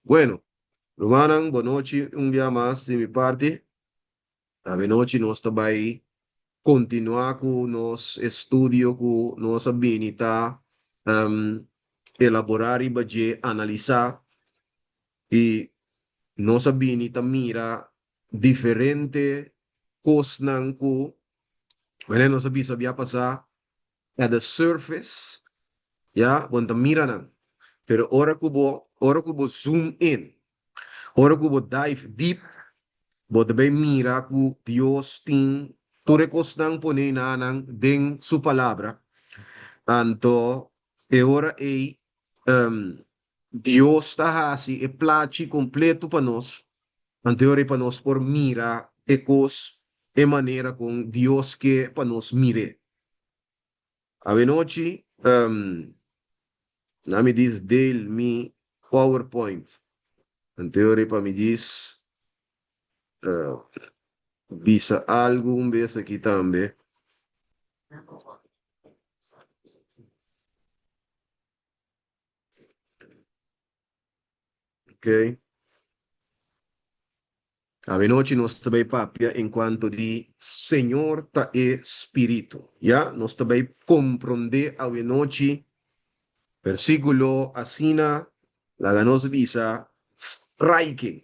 Bueno, rumannan, bonochi un bia mas di mi parti. Avenochi nos ta bai kontinuá ku nos estudio ku nos a bini ta elaborá riba dje, analisá i nos a bini ta mira diferente kosnan ku, manera nos a bisa bia pasá, at the surface, ya, bo no ta mira nan. Pero ora ku bo, ora ku bo zoom in, ora ku bo dive deep, bo ta bay mira ku Dios tin tur e kosnan pone na nan den su palabra. Anto e ora ei Dios ta hasi e plachi kompleto pa nos, anto e ora ei pa nos por mira e kos e manera kon Dios ke pa nos mir'é. Awenochi na mi dis deel mi powerpoint, anto e ora ei pa mi dis bisa algu un bes aki tambe. Ok. Avenochi nos ta bay papia en cuanto di Señor ta e Spirito. Ya, nos ta bay comprende avenochi versiculo asina laga nos bisa striking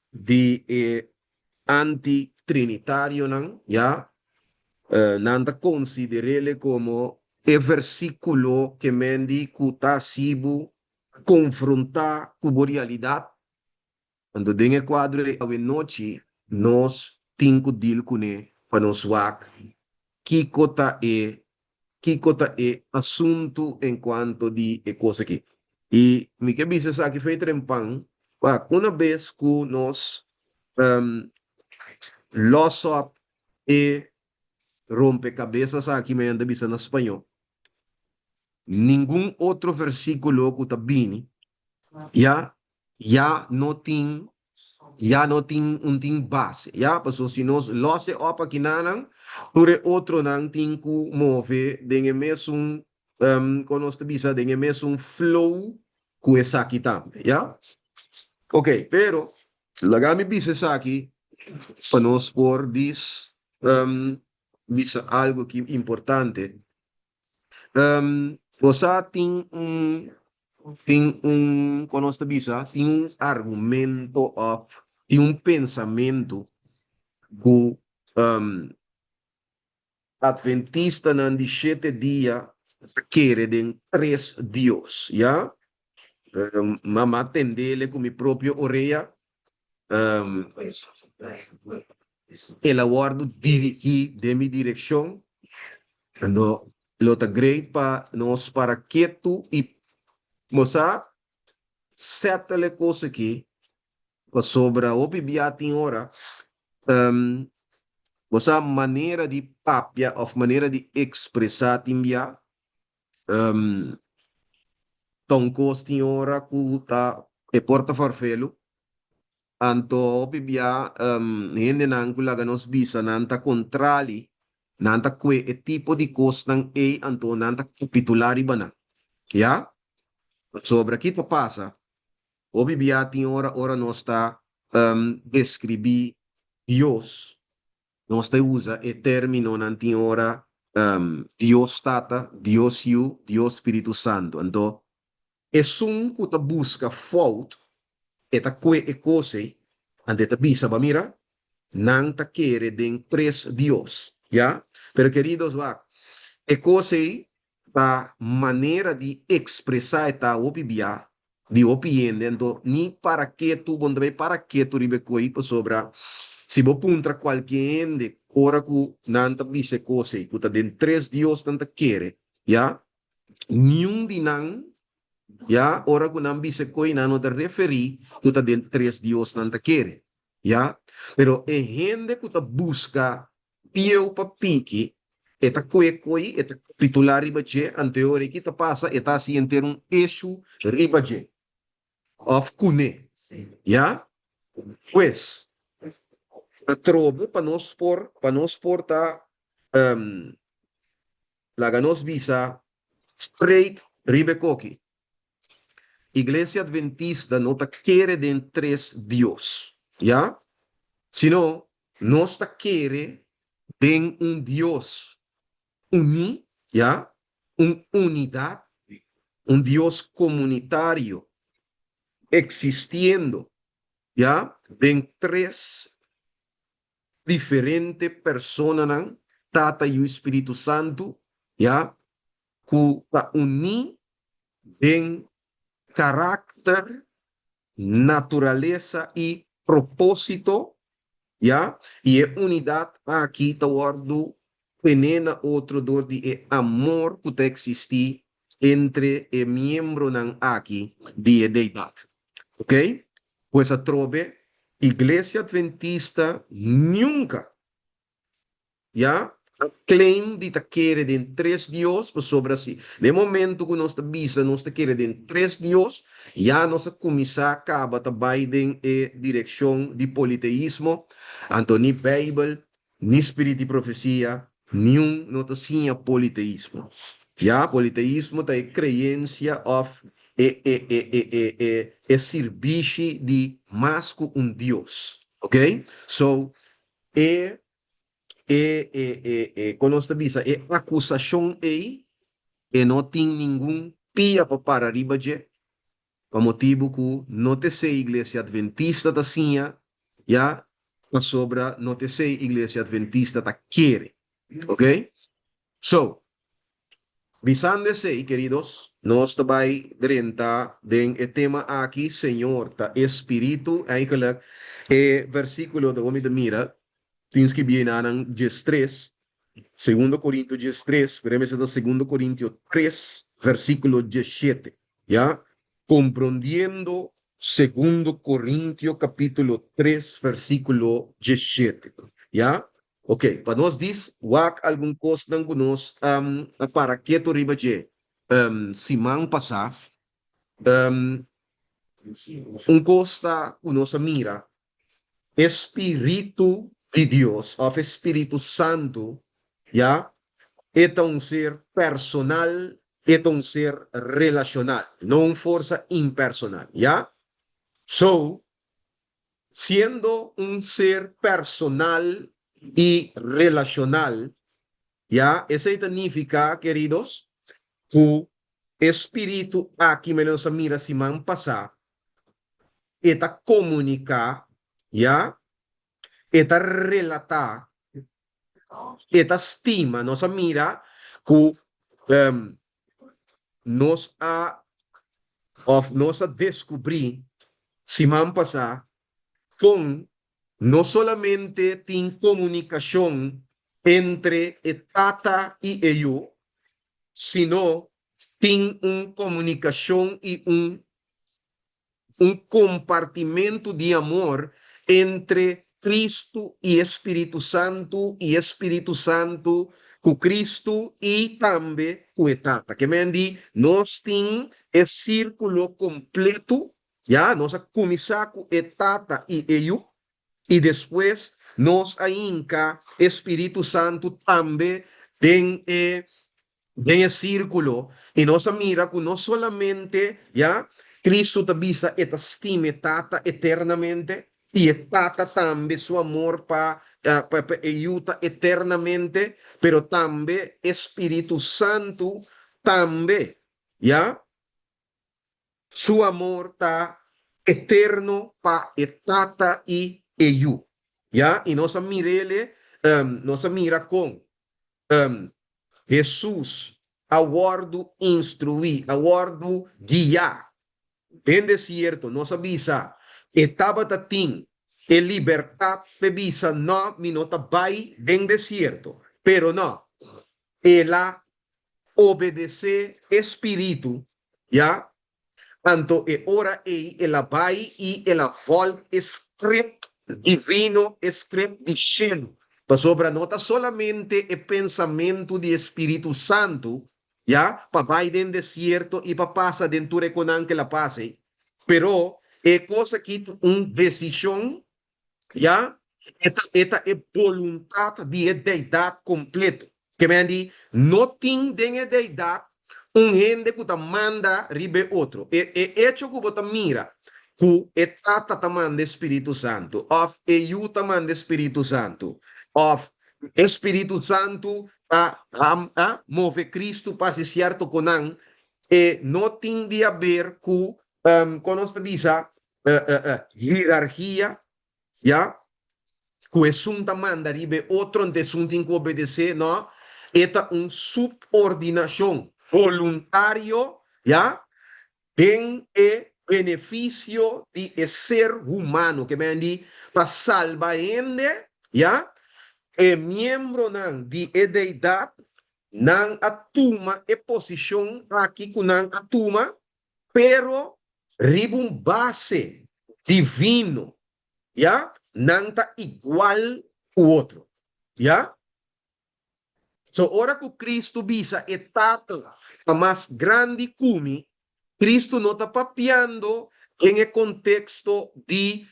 di e anti-trinitarionan, ya, nan ta considerele como e versiculo ke mendi cu ta haci bo confronta cu bo realidad. Anto den e cuadro ei awenochi nos tin cu deal cune pa nos wak kico ta e Kiko ta e asuntu en kuanto di e kos aki? I mi ke bisa esaki fei trempan, wak, una bes ku nos lòs òp e rompekabesas aki, mi a bisa na spañó, ningun otro versíkulo ku ta bini ya ya no tin ya no tin un tin base ya paso si nos los e op akinanan tur e otronan tin ku move den e mesun kon nos ta bisa den e mesun flow ku esaki tambe ya ok pero laga mi bisa esaki pa nos por dis bisa algu ki importante. Bo sa tin un tin un kon nos ta bisa tin un argumento òf tin un pensamentu ku atventistanan di shete dia ta kere den tres Dios ya. M'a tendele ku mi propio orea. El a wòrdu dirigí den mi direkshon. Anto lo ta great pa nos para ketu i bo sa settle e kos aki, pasobra hopi bia tin ora bo sa manera di papia òf manera di ekspresá tin bia ta un kos tin ora ku ta e por ta farfelu. Anto hopi bia hendenan ku laga nos bisa nan ta kontrali, nan ta kue e tipo di kosnan ei anto nan ta kapitulá riba nan. Ya? Pasobra ki ta pasa? Hopi bia tin ora ora nos ta deskribí Dios, nos ta usa e términonan tin ora Dios Tata, Dios Yu, Dios Spiritu Santu. Anto Esun ku ta buska fout, e ta kue e kos ei, anto e ta bisa, Ba mira, nan ta kere den tres Dios. Ya? Pero keridos, wak, e kos ei ta manera di ekspresá e ta hopi bia di hopi hende, anto ni para ketu, bo no ta bai para ketu riba e koi, pasobra si bo puntra kualke hende ora ku nan ta bisa e kos ei, ku ta den tres Dios nan ta kere, ya? Niun di nan, ya, ora ku nan bisa koi nan no ta referí ku ta den tres Dios nan ta kere, ya. Pero e hende ku ta buska pieu pa piki, e ta kue koi, e ta kapitulá riba dje, anto e ora ei ki ta pasa, e ta hasi henter un eshu riba dje, òf kuné, ya. Pues, atrobe pa nos por, pa nos por ta Laga nos bisa straight riba e koki. Iglesia Adventista no ta kere den tres Dios, ya, sino nos ta kere den un Dios uní, ya, un unidat, un Dios komunitario eksistiendo, ya, den tres diferente personanan, Tata, Yu i Spiritu Santu, ya, ku ta uní den karakter, naturalesa i propósito, ya, i e unidat aki ta wòrdu tené na otro dor di e amor ku ta eksistí entre e miembronan aki di e Deidat. Oke? Pues atrobe, Iglesia Adventista nunka, ya, a claim di ta kere den tres Dios, pasobra si den momento ku nos ta bisa nos ta kere den tres Dios, ya nos a kuminsá kaba ta bai den e direkshon di politeismo, anto ni Beibel Ni spirit di profesia, niun no ta siña politeismo. Ya, politeismo ta e kreensia òf e e e e e e e sirbishi di mas ku un dios. Ok? So, e e e e e kon nos ta bisa e akusashon ei e no tin ningun pia pa para riba dje. Pa motibu ku no ta esei Iglesia Adventista ta siña, ya, pasobra no ta esei Iglesia Adventista ta kere. Ok? So, bisando esei, keridos, nos ta bai drenta den e tema aki, Señor ta e Spiritu. Eigenlijk, e versíkulo ta mi ta mira, tin skibí einan diestres, Segundo Corintio diestres, pero e mester ta Segundo Corintio tres, versíkulo diesshete. Ya, komprondiendo Segundo Corintio kapítulo tres versíkulo diesshete. Ya, ok, pa nos dis wak algun kosnan ku nos a para ketu riba dje siman pasá. Un kos ta ku nos a mira E spiritu di Dios òf e spiritu santu, ya, e ta un ser personal, e ta un ser relashonal, no un forsa impersonal, ya. So, siendo un ser personal i relashonal, ya, esei ta nifiká, keridos, ku e spiritu aki manera nos a mira siman pasá, e ta komuniká, ya, e ta relatá, e ta stima. Nos a mira ku nos a òf nos a deskubrí siman pasá kon no solamente tin komunikashon entre e Tata i e Yu, sino tin un komunikashon i un un kompartimentu di amor entre Kristu i e Spiritu Santu i e Spiritu Santu ku Kristu i tambe ku e Tata. Ke men di nos tin e sírkulo kompletu, ya, nos a kuminsá ku e Tata i e Yu i despues nos a hinka e Spiritu Santu tambe den e den e sírkulo i nos a mira ku no solamente, ya, Kristu ta bisa e ta stima e Tata eternamente i e Tata tambe su amor pa pa e Yu ta eternamente, pero tambe e Spiritu Santu tambe, ya, su amor ta eterno pa e Tata i e Yu, ya, i nos a mir'ele, nos a mira kon Hesus a wòrdu instruí, a wòrdu guiá den desierto. Nos a bisa e tabata tin e libertat p'e bisa, Nò, mi no ta bai den desierto. Pero nò, el a obedesé e spiritu, ya. Anto e ora ei el a bai i el a vòlg e script divino, e script di shelu. Pasobra no ta solamente e pensamentu di e Spiritu Santu, ya, pa bai den desierto i pa pasa den tur e konan ku el a pasa ei, pero e kos aki ta un desishon, ya, e ta e ta e boluntat di e Deidat kompleto. Ke men di, no tin den e Deidat. un hende ku ta manda riba e otro. E e echo ku bo ta mira ku e Tata ta manda e Spiritu Santu òf e Yu ta manda e Spiritu Santu òf e Spiritu Santu ta a move Kristu pa hasi sierto konan, e no tin di haber ku, kon nos ta bisa, hierarkia, ya, ku esun ta manda riba e otro, anto esun tin ku obedesé, no, e ta un subordinashon boluntario, ya, den e benefisio di e ser humano, ke men di pa salba hende, ya, e miembronan di e Deidat, nan a tuma e posishon aki ku nan a tuma, pero riba un base divino, ya, nan ta igual ku otro, ya. So ora ku Kristu bisa e Tata ta mas grandi ku mi, Kristu no ta papiando den e konteksto di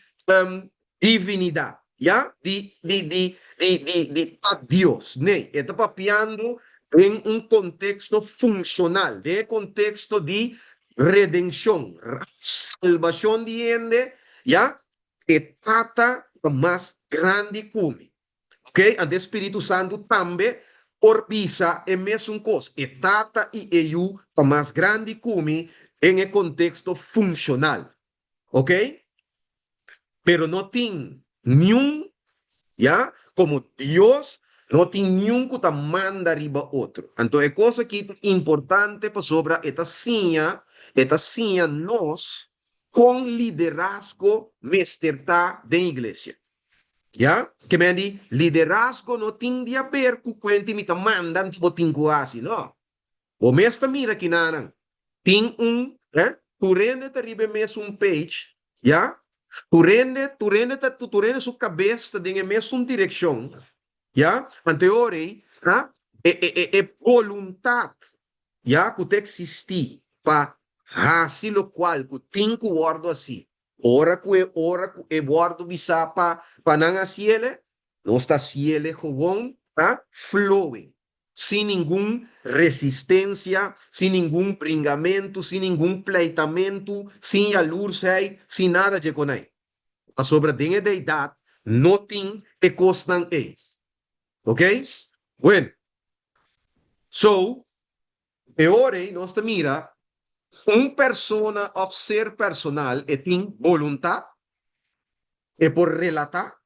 divinidat, ya, di di di di di di ta Dios. Nee, e ta papiando den un konteksto funshonal, den e konteksto di redenshon, salbashon di hende, ya, e Tata ta mas grandi ku mi. Ok, anto e Spiritu Santu tambe por bisa e mesun kos, e Tata i e Yu ta mas grandi ku mi den e konteksto funshonal. Ok, pero no tin niun, ya, komo Dios no tin niun ku ta manda riba otro. Anto e kos aki ta importante pasobra e ta siña, e ta siña nos kon liderazgo mester ta den iglesia. Ya, ke men di liderazgo no tin di haber ku kuenti mi ta manda anto bo tin ku hasi, no. Bo mes ta mira kinanan tin un, eh, tur hende ta riba e mesun page, ya, tur hende, tur hende ta, tur hende su kabes ta den e mesun direkshon, ya, anto e ora ei, ah, e, e, e, e boluntat, ya, ku ta eksistí pa hasi lokual ku tin ku wòrdu hasi. Ora ku e ora ku e wòrdu bisá pa pa nan hasiele, nos ta hasiele gewoon ta flowing, sin ningun resistensia, sin ningun bringamentu, sin ningun pleitamentu, sin yalursheid, sin nada dje konai. Pasobra den e deidat no tin e kosnan ei. Ok? Bueno. So, E ora ei nos ta mira un persona òf ser personal e tin boluntat, e por relatá,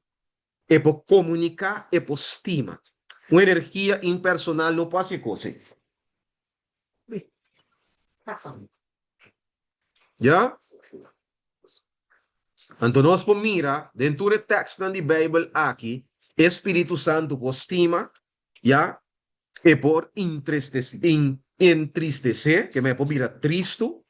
e por komuniká, e por stima. Un energia impersonal no por hasi e kos ei. Ya? Anto nos por mira den tur e tèkstnan di Beibel aki, e Spiritu Santu por stima, ya, E por entristesé, ke men e por bira tristu,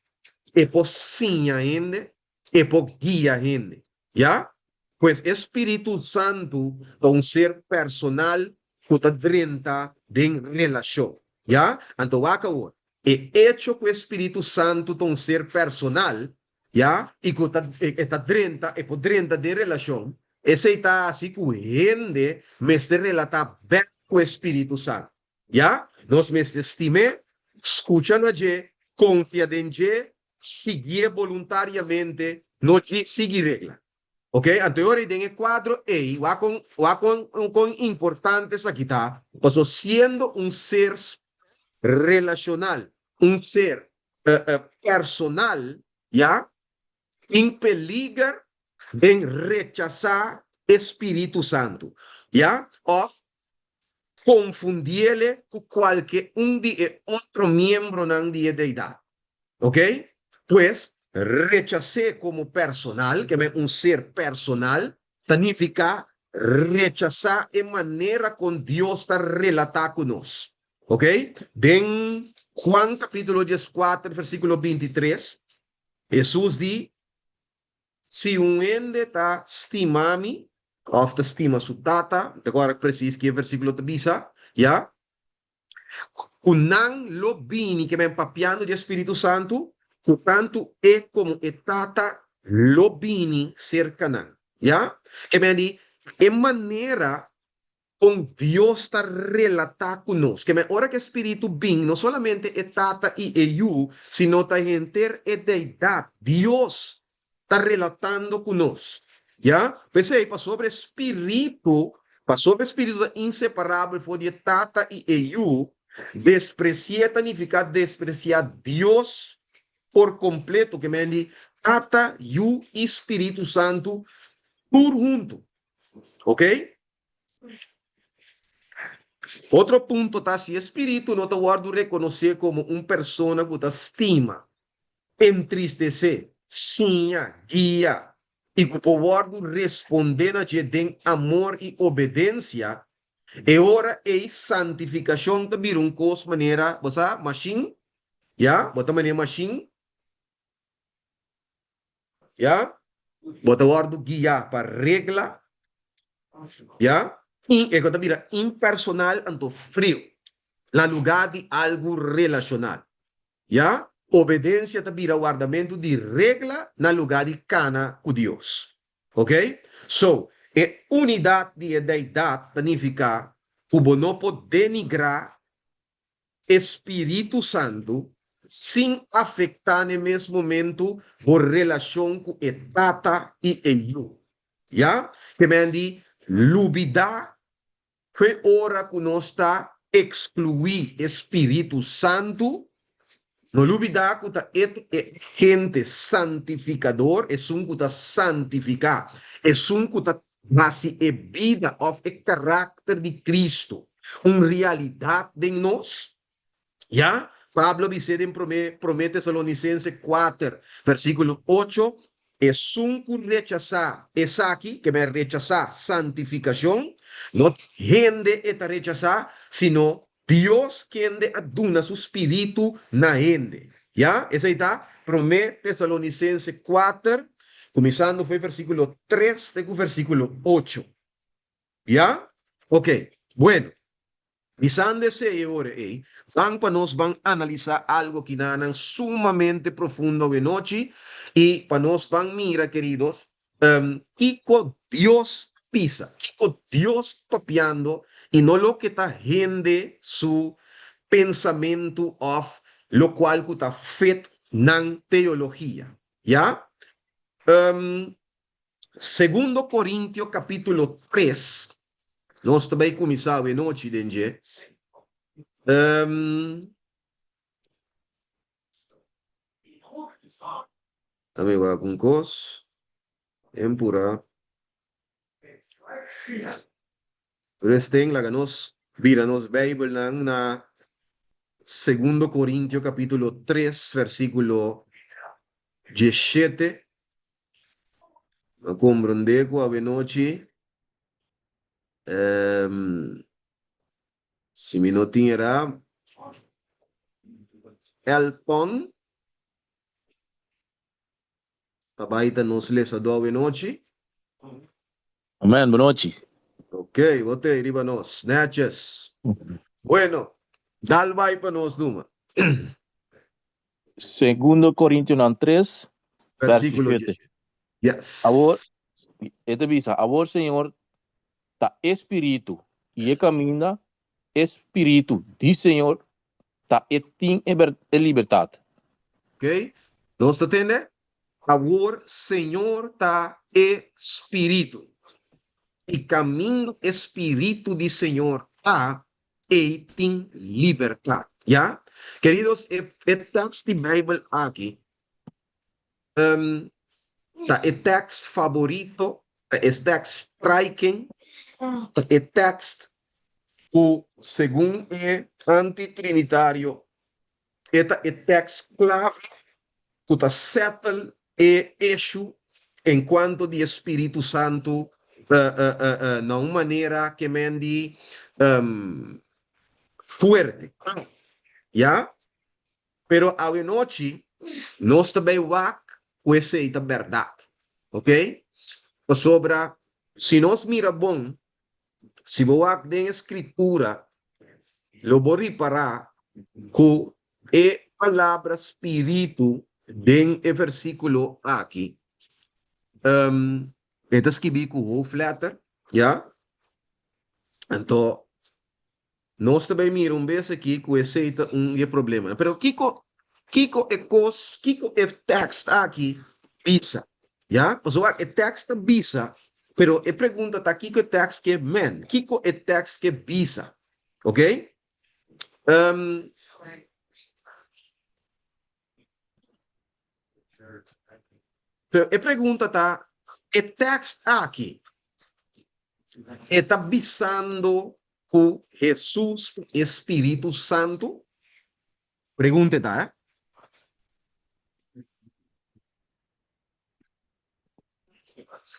e por siña hende, e por guia hende. Ya? Pues e Spiritu Santu ta un ser personal ku ta drenta den relashon. Ya? Anto wak awor, e echo ku e Spiritu Santu ta un ser personal, ya, i ku ta e ta drenta, e por drenta den relashon, esei ta hasi ku hende mester relatá bèk ku e Spiritu Santu, ya. Nos mester stim'é, skucha na dje, konfia den dje, siguié boluntariamente, no djis sigui regla. Oke, anto e ora ei den e kuadro ei, wak kon wak kon kon importante esaki ta, pasobra siendo un ser relashonal, un ser personal, ya, tin peliger den rechasá e Spiritu Santu, ya, òf konfundiele ku kualke un di e otro miembronan di e Deidat. Ok? Pues, rechas'é komo personal, ke men un ser personal, ta nifiká rechasá e manera kon Dios ta relatá ku nos. Ok? Den Juan kapítulo dieskuater versíkulo bintitres, Hesus di, Si un hende ta stima mi, òf ta stima su tata, mi ta kòrda presis ki e versíkulo ta bisa, ya, ku nan lo bini, ke men papiando di e Spiritu Santu, ku tantu e komo e Tata lo bini serka nan. Ya? Ke men di, e manera. Kon Dios ta relatá ku nos. Ke men ora ku e Spiritu bin, no solamente e Tata i e Yu, sino ta henter e Deidat, Dios, ta relatando ku nos. Ya? P'esei, pasobra e Spiritu, pasobra e Spiritu ta inseparabel for di e Tata i e Yu, despresi'é ta nifiká despresiá Dios por kompleto, ke men di Tata, Yu i Spiritu Santu tur huntu. Ok? Otro punto ta si e spiritu no ta wòrdu rekonosé komo un persona ku ta stima, entristesé, siña, guia i ku por wòrdu respondé na dje den amor i obedensia, e ora ei santifikashon ta bira un kos manera, bo sa, mashin, ya, bo ta manera mashin. Ya? Bo ta wòrdu guiá pa regla, ya? I e ta bira impersonal anto friu, na lugá di algu relashonal. Ya? Obedensia ta bira wardamentu di regla na lugá di kana ku Dios. Ok? So, e unidat di e Deidat ta nifiká ku bo no por denigrá e Spiritu Santu sin afektá n'e mes momentu bo relashon ku e Tata i e Yu. Ya? Ke men di lubidá fe ora ku nos ta ekskluí e Spiritu Santu, no lubidá ku ta e ta e agente santifikador, esun ku ta santifiká, esun ku ta Hasi e bida òf e karakter di Kristu un realidat den nos? Ya, Pablo a bis'é den promé Promé Tesalonisense kuater, versíkulo ocho, Esun ku rechasá esaki, ke men rechasá santifikashon, no ta hende e ta rechasá, sino Dios kende a duna su spiritu na hende. Ya, esei ta Promé Tesalonisense kuater, kuminsando for e versíkulo tres te ku versíkulo ocho. Ya? Oke. Bueno, bisando esei e ora ei, ban pa nos ban analisá algu kinanan sumamente profundo awenochi i pa nos ban mira, keridos, Kiko Dios bisa? Kiko Dios ta papiando i no loke ta hende su pensamentu òf lokual ku ta fit nan teologia. Ya? Segundo Korintio kapítulo tres, nos ta bai kuminsá awenochi den dje. Ta mi wak un kos en pura. Resten laga nos bira nos Bijbelnan na Segundo Corintio capítulo tres versículo diesshete. A comprende cu awenochi Si mi no tin era Elton ta bai ta nos lesadó awenochi. Amen, bonochi. Ok, bo te riba nos. Netjes. Bueno, dal bai pa nos numa. Segundo Corintionan 3, verso Versículo 7. 17. Yes. Awor, e ta bisa, awor Señor ta e Spiritu, i e kaminda e Spiritu di Señor ta e tin e e libertat. Ok, nos ta tende? Awor Señor ta e Spiritu, i kaminda e Spiritu di Señor ta, ei tin libertat. Ya? Keridos, e e tekst di Beibel aki ta e tekst faborito, ta e tekst striking, ta e tekst ku segun e antitrinitario e ta e tekst klave ku ta settle e issue en kuanto di e Spiritu Santu na un manera ke men di fuerte, ya. Pero awenochi nos ta bay wak cu esey ta berdad, ok? Pasobra si nos mira bon, si bo wak den e Scritura, lo bo ripara cu e palabra spiritu den e versiculo aki, e ta skibi cu hoofdletter, ya? Anto nos ta bay mira un bes aki cu esey ta un di e problemanan. Pero kico kico e cos, kico e tekst aki bisa? Ya, pasobra wak e tekst ta bisa, pero e pregunta ta kico e tekst ke men, kico e tekst ke bisa? Ok? Um. Pero e pregunta ta, e tekst aki e ta bisando ku Hesus ta e Spiritu Santu? Pregunta e ta, eh.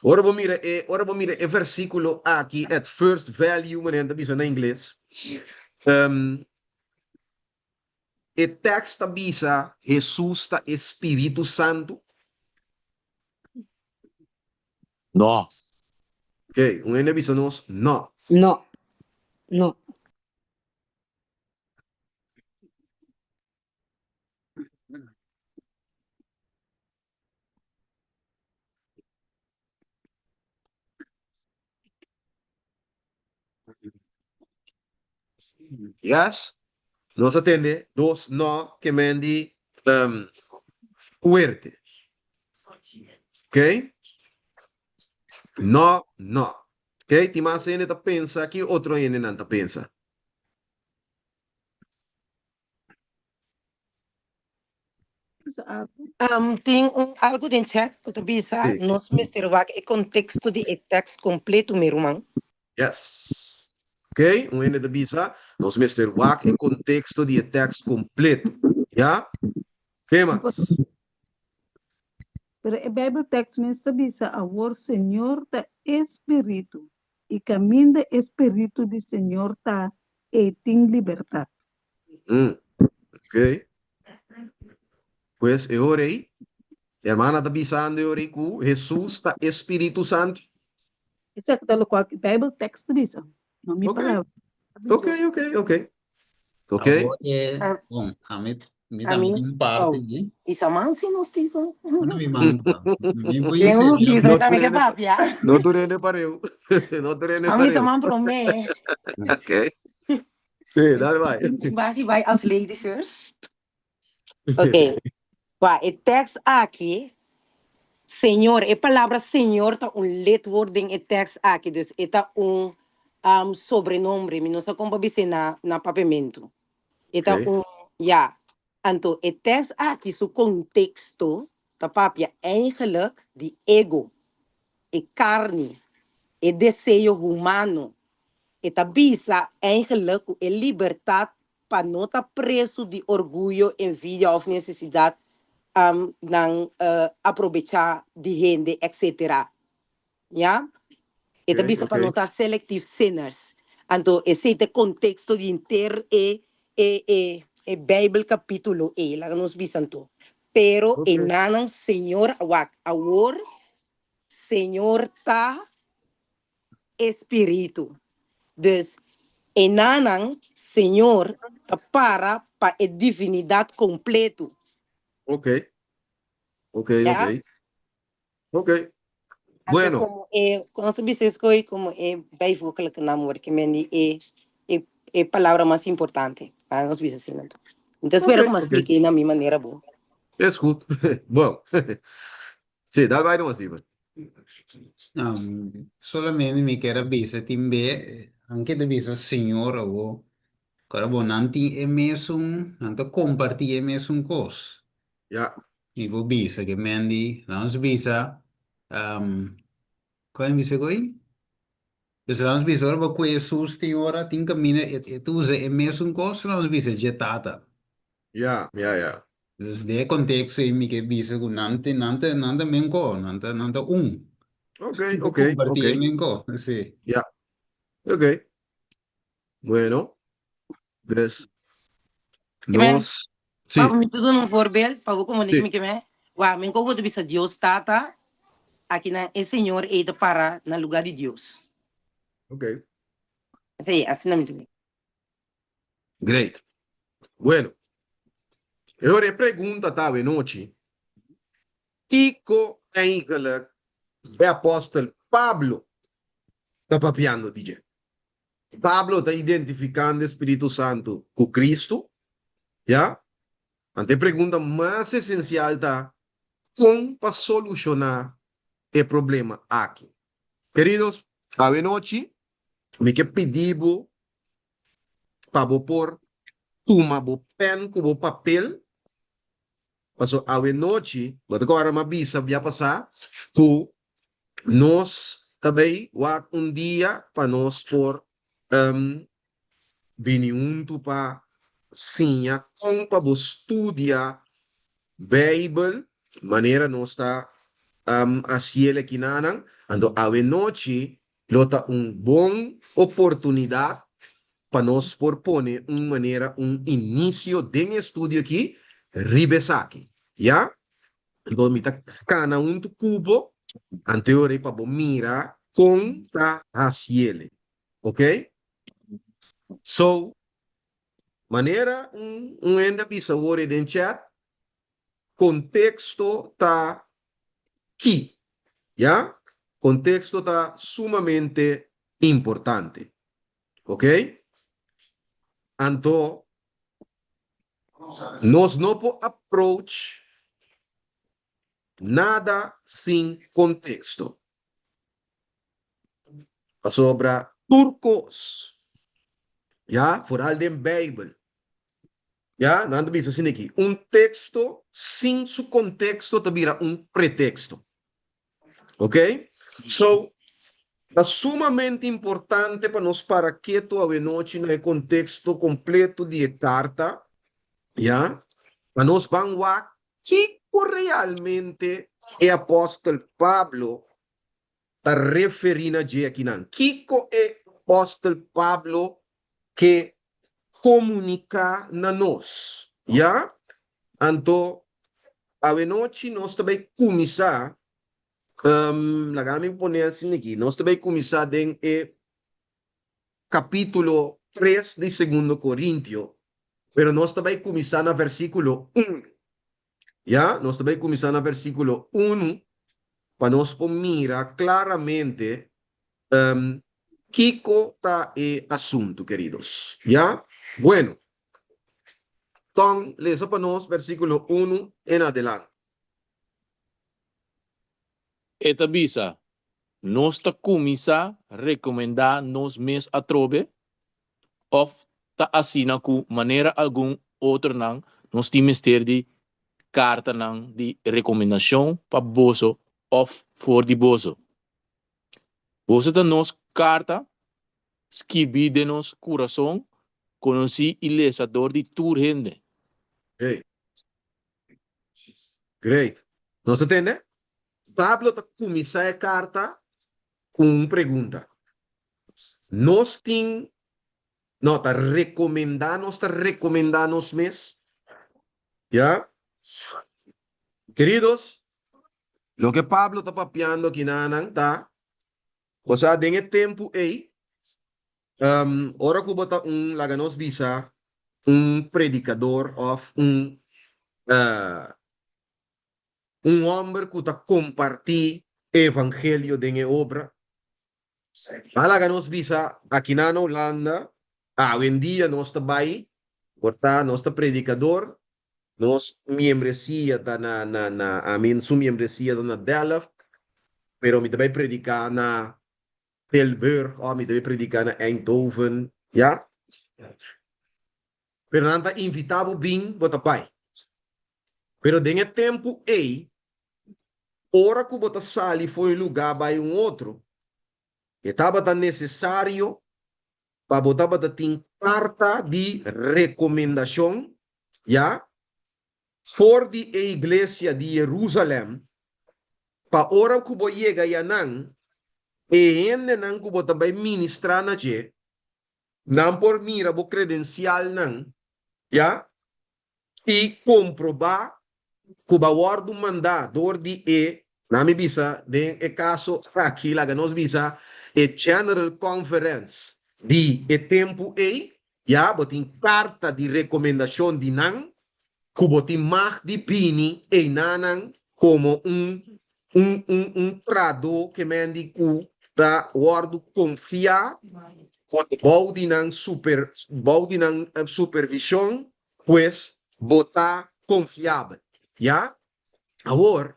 Ora bo mira e, ora bo mira e versíkulo aki at first value, manera nan ta bisa na ingles, um, E tekst ta bisa Hesus ta e Spiritu Santu? No. Oké, un hende a bisa nos no. No. No. Yes, nos a tende dos no ke men di um, fuerte. Ok? No, no. Ok, tin mas hende ta pensa, ki otro hendenan ta pensa? Um, tin un algo den chat ku ta bisa, Sí. nos mester wak e konteksto di e tekst kompleto, mi ruman. Yes. Ok, un hende ta bisa, nos mester wak e konteksto di e tekst kompleto. Ya? Ke mas? Pero e Bijbeltekst mes ta bisa, Awor Señor ta e Spiritu, i kaminda e Spiritu di Señor ta, ei tin libertat. Mm, ok. Pues e ora ei, e hermana ta bisando e ora ei ku Hesus ta e Spiritu Santu. Esaki ta lokual ku e Bijbeltekst ta bisa, no mi Ok, palabra. ok, ok, ok. Ok. Awor e, bon, ami, mi tambe Ami, tin un parti oh, di. isa man si nos tin con. Unda mi man ta? Mi por Ten hisa un ya. kisa No tambe tur ke hende, papia. no tur hende pareu. No tur hende Ami isa pareu. man promé. Ok. Sí, dale bai. Basi bai als lady first. Ok. Wa, e tekst aki, Señor, e palabra Señor ta un lidwoord den e tekst aki, dus e ta un um, sobrenombre, mi no sa kon pa bis'é na, na papiamentu. E ta Ok. un, ja. Anto e tekst aki su konteksto ta papia eigenlijk di ego, e karni, e deseo humano. E ta bisa eigenlijk ku e libertat pa no ta presu di orguyo, envidia òf nesesidat nan aprobechá di hende etc. Ya? E ta Ok, bisa pa ok. no ta selective sinners. Anto esei ta e konteksto di henter e e e e Bijbel kapítulo ei, laga nos bisa anto. Pero Ok. enanan Señor a wak, awor Señor ta e Spiritu. Dus enanan Señor ta para pa e divinidat kompletu. Ok. Ok, Ya? ok. Ok. Anto Bueno. komo e, kon nos ta bisa eskoy, komo e bijvoeglijke naamwoord ke men di e, e, e palabra mas importante. Laga nos bisa asina anto. Mi ta spera Ok, ku mi a ok. splika ei na mi manera bo. Es goed. Bon. Sí, dal bai nomás, Steven. Um, solamente mi kier a bisa tin be, anke ta bisa Señor awo, kora bo nan tin e mesun, nan ta kompartí e mesun kos. Ja. Mi por bisa ke men di, lanos bisa, um, kon e bisa koe? Pues lanos bisa ora bo ku Hesus tin ora tin kaminda e e ta usa e mesun kos, lanos bisa dje Tata. Ja, ja, ja. Dus den e konteksto ei mi ke bisa ku nan te nan ta nan ta men ko, nan ta nan ta un. Ok, Nan ta ok, kompartí ok. e men ko, sí. Ja, ok. Bueno, dus Kimen, nos, sí, pa mi ta duna un voorbeeld, pa bo komunika sí. mi kimen. Wak, mi ko bo ta bisa Dios Tata, akinan e Señor ei ta para na lugar di Dios. Ok. Sí, asina mi ta mira. Great. Bueno, e ora e pregunta ta awenochi, kiko eigenlijk e apostel Pablo ta papiando di dje? Pablo ta identificando e Spiritu Santu cu Cristo, ya? Anto e pregunta mas esencial ta, con pa soluciona e problema aki? Queridos, awe nochi mi ke pidi bo pa bo por tuma bo pen cu bo papel, paso awe nochi, bo ta kora mi a bisa bia pasa cu nos ta bay wak un dia pa nos por bini huntu pa siña kon pa bo studia Beibel manera nos ta hasiel akinanan. Anto awe nochi lo ta un bon oportunidat pa nos por pone un manera un inisio den e studio aki riba esaki. Ya? Anto mi ta kana huntu ku bo anteori pa bo mira kon ta hasiel. Ok? So, manera un un hende a bisa awor ei den chat, konteksto ta key, ya? Konteksto ta sumamente importante. Ok? Anto, nos no por approach nada sin konteksto. Pasobra tur kos, ya, foral den Beibel, ya, nan ta bisa asina aki, un teksto sin su konteksto ta bira un preteksto. Ok? So, ta sumamente importante pa nos para ketu awenochi na e konteksto kompleto di e karta, ya, pa nos ban wak kiko realmente e apòstel Pablo ta referí na dje akinan? Kiko e apòstel Pablo ke komuniká na nos? Ya? Anto, awenochi nos ta bai kuminsá, laga mi pone asina aki, nos ta bai kuminsá den e kapítulo tres di Segundo Korintio, pero nos ta bai kuminsá na versíkulo unu. Ya, nos ta bai kuminsá na versíkulo unu pa nos por mira klaramente kiko ta e asuntu, keridos. Ya? Bueno, Ton, lesa pa nos versíkulo unu en adelante. E ta bisa, Nos ta kuminsá rekomendá nos mes atrobe? Òf ta asina ku manera algun otronan nos tin mester di kartanan di rekomendashon pa boso òf for di boso? Boso ta nos karta skibí den nos kurason, konosí i lesa dor di tur hende. Great. Great. Nos a tende? Pablo ta kuminsá e karta ku un pregunta. Nos tin, no, ta rekomendá, nos ta rekomendá nos mes? Ya? Keridos, loke Pablo ta papiando akinanan ta, osea den e tempu ei, ora ku bo ta un, laga nos bisa, un predikador òf un Un hòmber ku ta kompartí e evangelio den e obra. A laga nos bisa akinan na Hulanda, awendia nos ta bai, por ta nos ta predikador, nos miembresia ta na na na, I mean su miembresia ta na Delft, pero mi ta bai prediká na Tilburg òf mi ta bai prediká na Eindhoven, ya. Pero nan ta invitá bo bin, bo ta bai. Pero den e tempu ei, ora ku bo ta sali for un lugá bai un otro, e tabata nesesario pa bo tabata tin karta di rekomendashon, ya, for di e iglesia di Jerusalèm, pa ora ku bo yega yanan, e hendenan ku bo ta bai ministrá na dje, Nan por mira bo kredensialnan, ya, i komprobá ku bo a wòrdu mandá dor di e, na mi bisa den e kaso aki laga nos bisa e General Conference di e tempu ei, ya, bo tin karta di rekomendashon di nan ku bo tin mag di bini einanan komo un un un un tradó ke men di ku ta wòrdu konfiá. Ku bou di nan super bou di nan supervishon, pues bo ta konfiabel. Ya? Awor,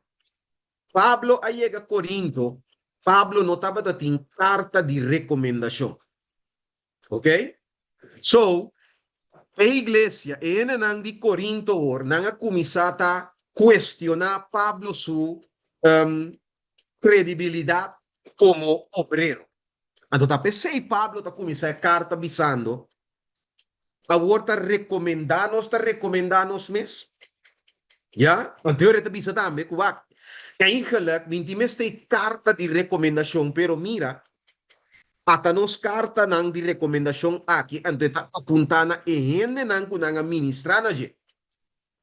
Pablo a yega Korinto, Pablo no tabata tin karta di rekomendashon. Ok? So, e iglesia, e hendenan di Korinto awor, nan a kuminsá ta kuestioná Pablo su kredibilidat komo obrero. Anto ta p'esei Pablo ta kuminsá e karta bisando, Awor ta rekomendá nos ta rekomendá nos mes. Ya, anto e ta bisa tambe ku wak, eigenlijk mi tin mester e karta di rekomendashon, pero mira, ata nos kartanan di rekomendashon aki anto e ta apuntá na e hendenan ku nan a ministrá na dje.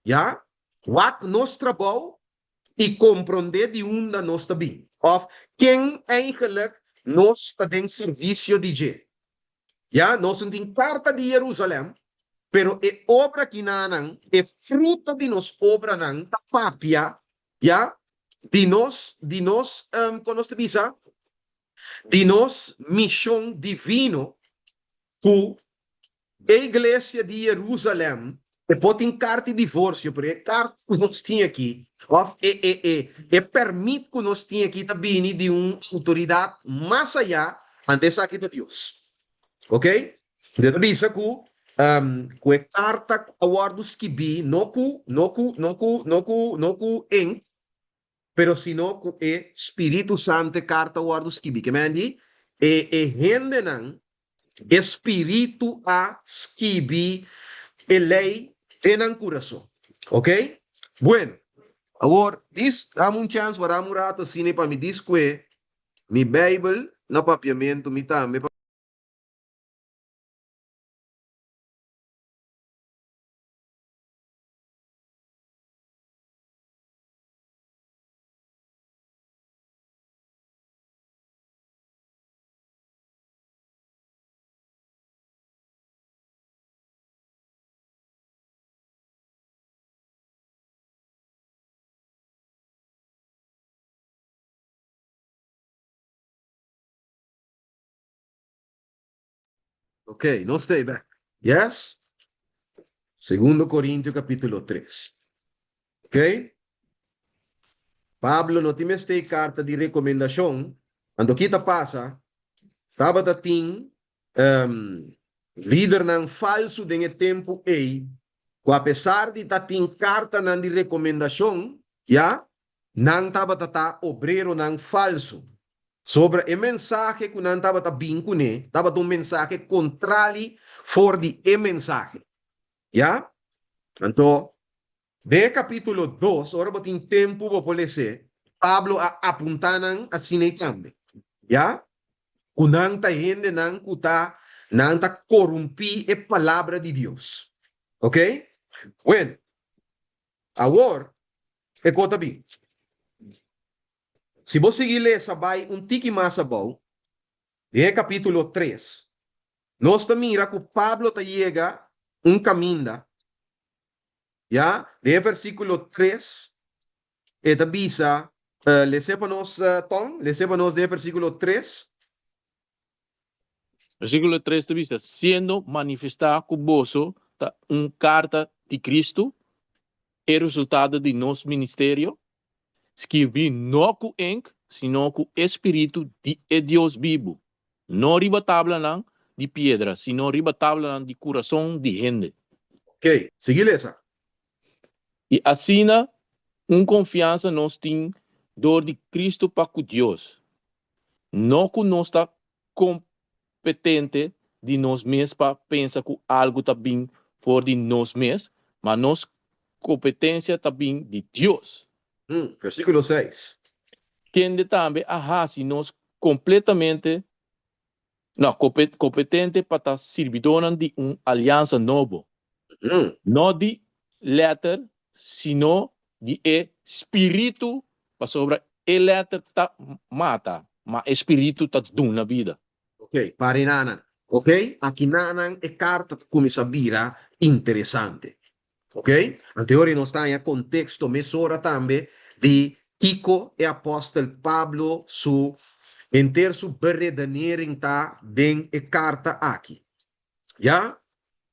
Ya, wak nos trabou i komprondé di unda nos ta bin òf ken eigenlijk nos ta den servisio di dje. Ya, nos no tin karta di Jerusalèm, pero e obra kinanan, e fruta di nos obranan ta papia, ya, di nos, di nos, kon nos ta bisa? Di nos mishon divino ku E iglesia di Jerusalem e por tin kart di divorsio, pero e kart ku nos tin aki, òf e e e e pèrmit ku nos tin aki ta bini di un outoridat mas ayá, anto esaki ta Dios. Oke? Anto e ta bisa ku ku e karta ku a wòrdu skibí no ku no ku no ku no ku no ku ink, pero sino ku e Spiritu Santu e karta a wòrdu skibí. Ke men di? E e hendenan E spiritu a skibi e lei den nan kurason. Ok? Bueno, awor, dis, dame un chèns, warami un ratu asina pa mi disku'é mi Beibel na papiamentu, mi tambe pa. Ok, nos ta bek. Yes? Segundo Corintio capítulo 3. Ok? Pablo no tin mester e karta di rekomendashon, anto ki ta pasa? Tabata tin lidernan falsu den e tempu ei ku apesar di ta tin kartanan di rekomendashon, ya, nan tabata ta obreronan falsu. Sobra e mensahe ku nan tabata bin kuné tabata un mensahe kontrali for di e mensahe. Ya? Anto, Den e kapítulo dos, ora bo tin tempu bo por les'é, Pablo a apuntá nan asina ei tambe, ya ku nan ta hendenan ku ta nan ta korumpí e palabra di Dios. Oke? Bueno, awor e kos ta bin. Si bo sigui lesa bai un tiki mas abou, den e kapítulo tres, nos ta mira ku Pablo ta yega un kaminda Ya, den e versíkulo tres, e ta bisa, Les'é pa nos, Tom, les'é pa nos den e versíkulo tres. Versíkulo tres ta bisa, Siendo manifestá ku boso ta un karta di Kristu, e resultado di nos ministerio, skirbí no ku ink, sino ku e spiritu di e Dios bibu, No riba tablanan di piedra, sino riba tablanan di kurason di hende. Oké, sigui lesa. I asina un konfiansa nos tin dor di Kristu pa ku Dios. No ku nos ta kompetente di nos mes pa pensa ku algu ta bin for di nos mes, ma nos kompetensia ta bin di Dios. Versíkulo seis. Kende tambe a hasi nos kompletamente, no, kompetente pa ta sirbidónan di un aliansa nobo, no di lèter, sino di e spiritu, pasobra e lèter ta mata, ma e spiritu ta duna bida. Ok, parinanan. Ok, akinanan e karta ta kuminsá bira interesante. Ok, anto ora nos ta haña konteksto mesora tambe di kiko e apòstel Pablo su. Henter su beredenering ta den e karta aki. Ya?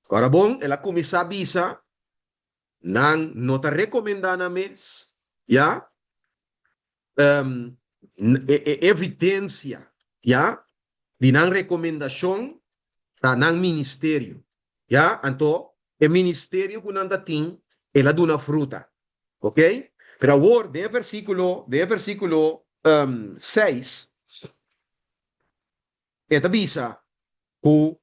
Ora bon, el a kuminsá bisa, Nan no ta rekomendá nan mes. Ya? E e evidensia, ya, di nan rekomendashon ta nan ministerio. Ya? Anto, e ministerio ku nan ta tin, el a duna fruta. Ok? Pero awor, den e versíkulo, den e versíkulo seis, e ta bisa ku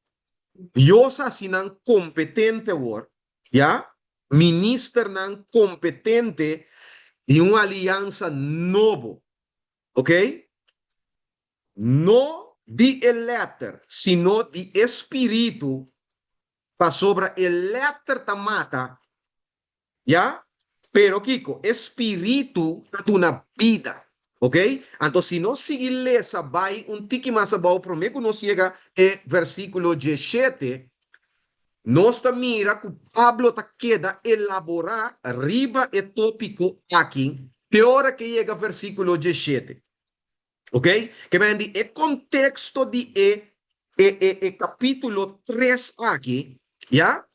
Dios a hasi nan kompetente awor, ya, ministernan kompetente di un aliansa nobo. Ok? No di e lèter, sino di e spiritu, pasobra e lèter ta mata, Ya? Pero kiko? E spiritu ta duna bida. Ok? Anto si nos sigui lesa bai un tiki mas abou promé ku nos yega e versíkulo dieshete, nos ta mira ku Pablo ta keda elaborá riba e tópiko aki te ora ke yega versíkulo dieshete. Ok? Ke men di e konteksto di e e e e kapítulo tres aki, ya,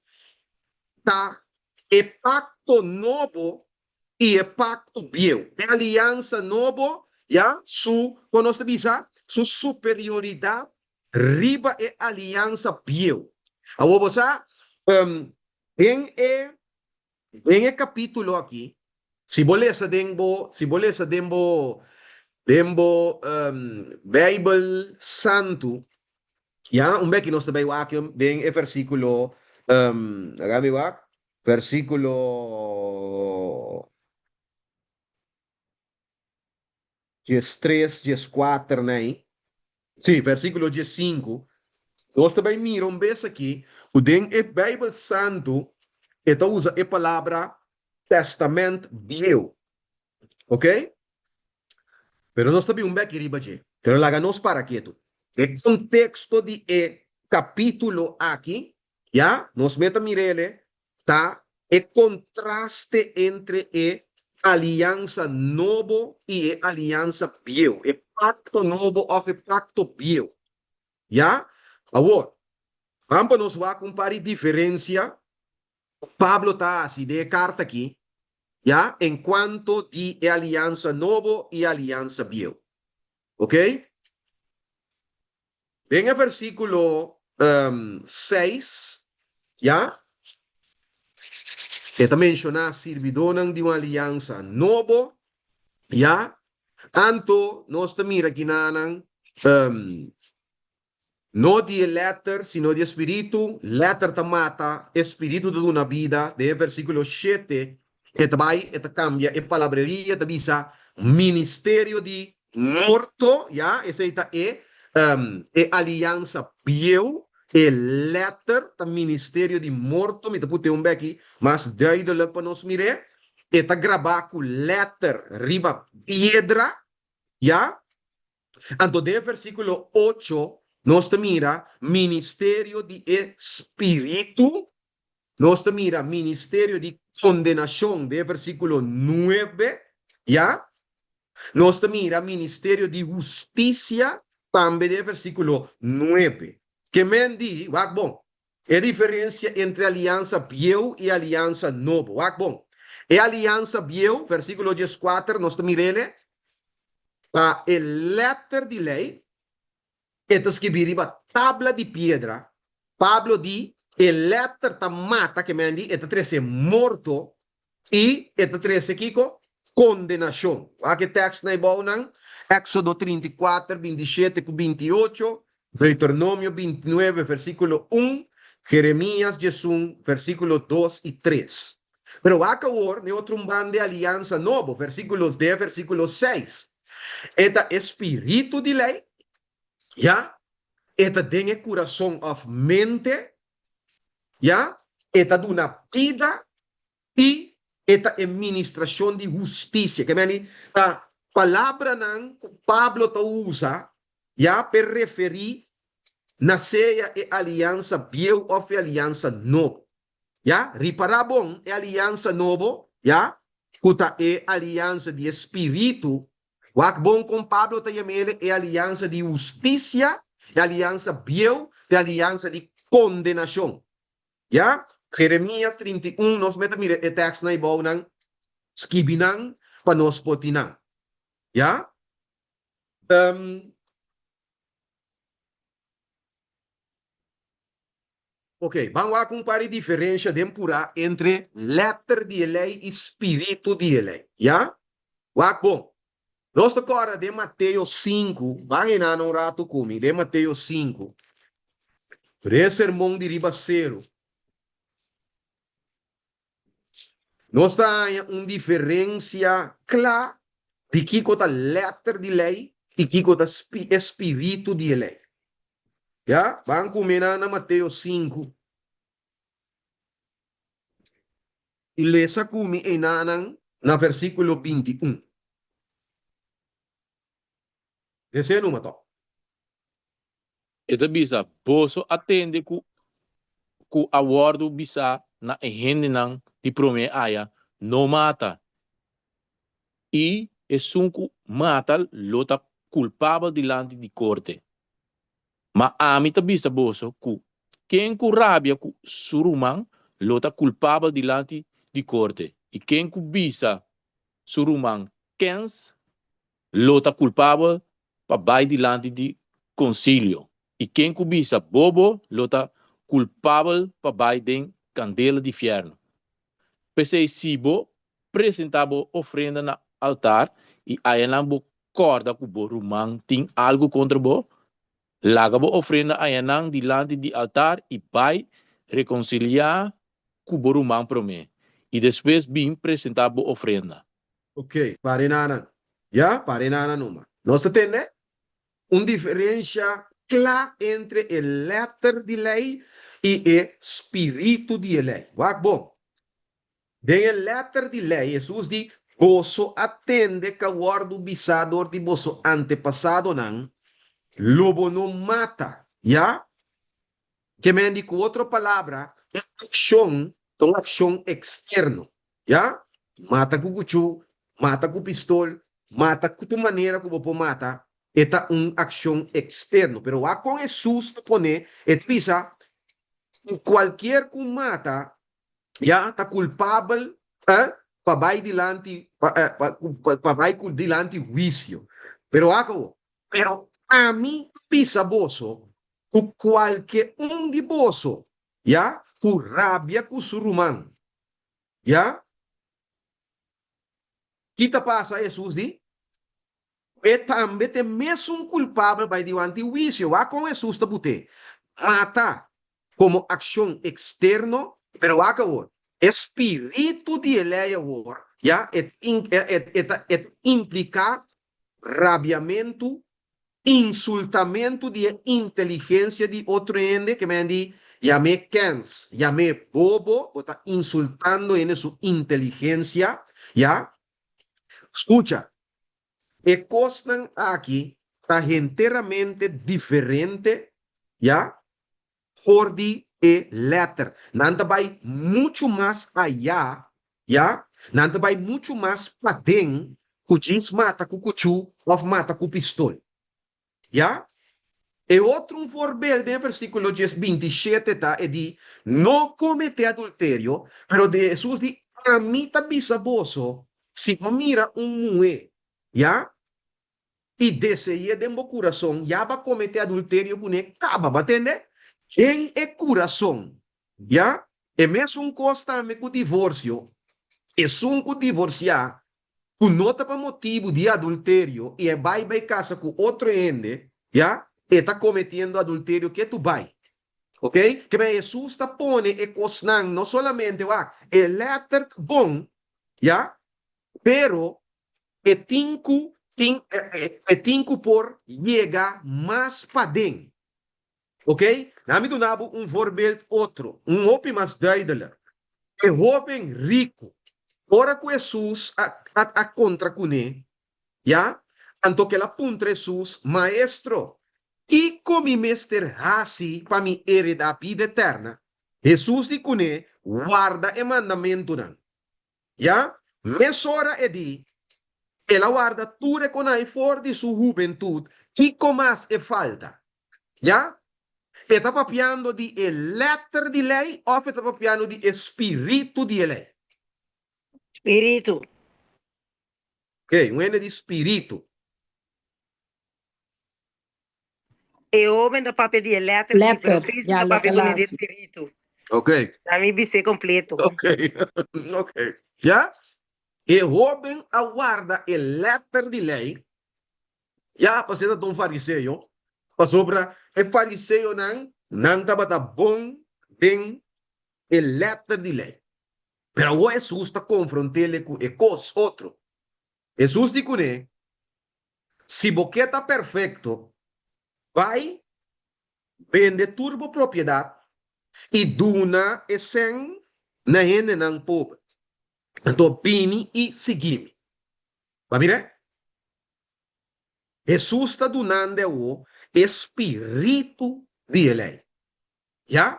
ta e pakto nobo i e pakto bieu. E aliansa nobo, ya, su, kon nos ta bisa, su superioridat riba e aliansa bieu. Awor bo sa, den e Den e capítulo aki, si bo lesa den bo, si bo lesa den bo, den bo Bijbel Santu, ya, un beki nos ta bay wak den e versículo, laga mi wak, versículo. 13, 14 nei, sí, versíkulo 15, nos ta bai mira un bes aki ku den e Beibel Santu e ta usa e palabra Tèstamènt Bieu. Oké? Pero nos ta bin un bèki riba dje. Pero laga nos para ketu. E konteksto di e kapítulo aki, ya, nos meta mir'é ta e kontraste entre e aliansa nobo i e aliansa bieu, e pakto nobo òf e pakto bieu. Ya? Awor, ban pa nos wak un par di diferensia ku Pablo ta hasi den e karta akí, ya, enkuanto di e aliansa nobo i e aliansa bieu. Oké? Den e versíkulo seis, ya, e ta menshoná sirbidónan di un aliansa nobo, ya, anto nos ta mira kinanan no di e lèter sino di e spiritu, lèter ta mata, e spiritu ta duna bida. Den e versíkulo shete e ta bai e ta kambia e palabreria, e ta bisa ministerio di Morto, ya, esei ta e, e aliansa bieu, e letter ta ministerio di morto, mi ta put'é un beki mas duidelijk pa nos mir'é, e ta grabá ku letter riba piedra, ya. Anto den e versíkulo ocho nos ta mira ministerio di e spiritu, nos ta mira ministerio di kondenashon den e versíkulo nuebe, ya. Nos ta mira ministerio di hustisia tambe den e versíkulo nuebe. Ke men di, wak bon, e diferensia entre aliansa bieu i aliansa nobo. Wak bon, e aliansa bieu, versíkulo dieskuater, nos ta mir'ele ta e lèter di lei, E ta skibí riba tabla di piedra. Pablo di, E lèter ta mata, ke men di, e ta trese morto i e ta trese kiko? Kondenashon. Wak e tèkstnan ei bounan, Éksodo 34, 27 ku 28, Deuteronomio 29, versíkulo un, Jeremías 11, versíkulo dos i tres. Pero wak awor n'e otro un banda e aliansa nobo, versíkulo den versíkulo seis. E ta e spiritu di lei, ya, e ta den e kurason òf mente, ya, e ta duna bida i e ta e ministrashon di hustisia. Ke meni ta palabranan ku Pablo ta usa, ya, p'e referí na sea e aliansa bieu òf e aliansa nobo. Ya, ripará bon, e aliansa nobo, ya, ku ta e aliansa di e spiritu. Wak bon kon Pablo ta yam'ele e aliansa di hustisia, e aliansa bieu, e aliansa di kondenashon. Ya? Jeremias 31, nos mester mira e tèkstnan ei bou nan, skibi nan pa nos por tin nan. Ya? Ok, ban wak un par di diferensha den purá entre lèter di e lei i spiritu di e lei. Ya? Wak bon. Nos ta kòrda den Mateo sinku, ban einan un ratu ku mi, den Mateo sinku, den e Sermon di Riba Seru, nos ta haña un diferensia kla di kiko ta lèter di lei i kiko ta e spiritu di e lei. Ya, ban kuminá na Mateo sinku i lesa ku mi einanan na versíkulo 21. Les'é numa tòg. E ta bisa, Boso a tende ku ku a wòrdu bisá na e hendenan di promé aya, No mata, i esun ku mata lo ta kulpabel dilanti di korte. Ma ami ta bisa boso ku ken ku rabia ku su ruman lo ta kulpabel dilanti di korte, i ken ku bisa su ruman kens lo ta kulpabel pa bai dilanti di konsilio, i ken ku bisa bobo lo ta kulpabel pa bai den kandela di fièrnu. P'esei si bo presentá bo ofrenda na altar i ayanan bo kòrda ku bo ruman tin algu kontra bo, laga bo ofrenda ayanan dilanti di altar i bai rekonsiliá ku bo ruman promé, i despues bin presentá bo ofrenda. Ok, pare nana. Ya, pare nana numa. Nos ta tende un diferensha kla entre e lèter di lei i e spiritu di e lei. Wak bon. Den e lèter di lei, Hesus di, Boso a tende ka wòrdu bisá dor di boso antepasadonan, Lo bo no mata. Ya? Ke men di ku otro palabra, e akshon ta un akshon eksterno. Ya? Mata ku kuchú, mata ku pistol, mata ku tur manera ku bo por mata, e ta un akshon eksterno. Pero wak kon Hesus ta pone, e ta bisa ku kualkier ku mata, ya, ta kulpabel, eh, pa bai dilanti, pa, eh, pa, pa bai ku dilanti huisio. Pero wak awor, pero ami ta bisa boso ku kualke un di boso, ya, ku rabia ku su ruman, Ya? Ki ta pasa? Hesus di, E tambe ta e mesun kulpabel bai dilanti huisio. Wak kon Hesus ta but'é. Mata komo akshon eksterno, pero wak awor, e spiritu di e lei awor, ya, e ta impliká rabiamentu Insultamentu di e inteligensia di otro hende, ke men di yam'é kens, yam'é bobo, bo ta insultando hende su inteligensia, ya. Skucha, e kosnan aki ta henteramente diferente, ya, for di e lèter. Nan ta bai muchu mas ayá, ya, nan ta bai muchu mas paden ku djis mata ku kuchú òf mata ku pistol. Ya. E otro un voorbeeld den e versíkulo djes 27 ta e di, No kometé adulterio, pero de Hesus di, Ami ta bisa boso, si bo mira un muhé, ya, i dese'é den bo kurason, ya bo a kometé adulterio kuné kaba, bo a tende? Den e kurason, ya. E mesun kos tambe ku divorsio, esun ku divorsiá ku no ta pa motibu di adulterio i e bai bai kasa ku otro hende, ya, e ta kometiendo adulterio ke tu bai. Oke? Ke men Hesus ta pone e kosnan no solamente wak, e lèter ta bon, ya, pero E tin ku tin e tin ku por yega mas paden. Ok? Na mi duna bo un voorbeeld otro, un hopi mas duidelijk. E hoben riku, ora ku Hesus a a a kontra kuné, ya, anto ku el a puntra Hesus, Maestro, kiko mi mester hasi pa mi heredá bida eterna? Hesus di kuné, Warda e mandamentunan. Ya, mesora e di. El a warda tur e konai for di su hubentut, kiko mas e falta? Ya? E ta papiando di e lèter di lei òf e ta papiando di e spiritu di e lei? Spiritu. Oké, un hende di spiritu. E hóben ta papia di e lèter, sí, pero Lèter, Cristo ya, ta loke papia el kuné a di e hasi. spiritu. Oké. Na mi bis'é kompleto. Oké, oké. Ya? E hóben a warda e lèter di lei, ya, pasé ta un fariseo, pasobra e fariseonan, nan tabata bon den e lèter di lei. Pero awor Hesus ta konfront'é ku e kos otro. Hesus di kuné, Si bo ke ta perfekto, bai bende tur bo propiedat i duna e sèn na hendenan pober. Anto bini i sigui mi. Bo a mira? Hesus ta dunando awor e spiritu di e lei. Ya?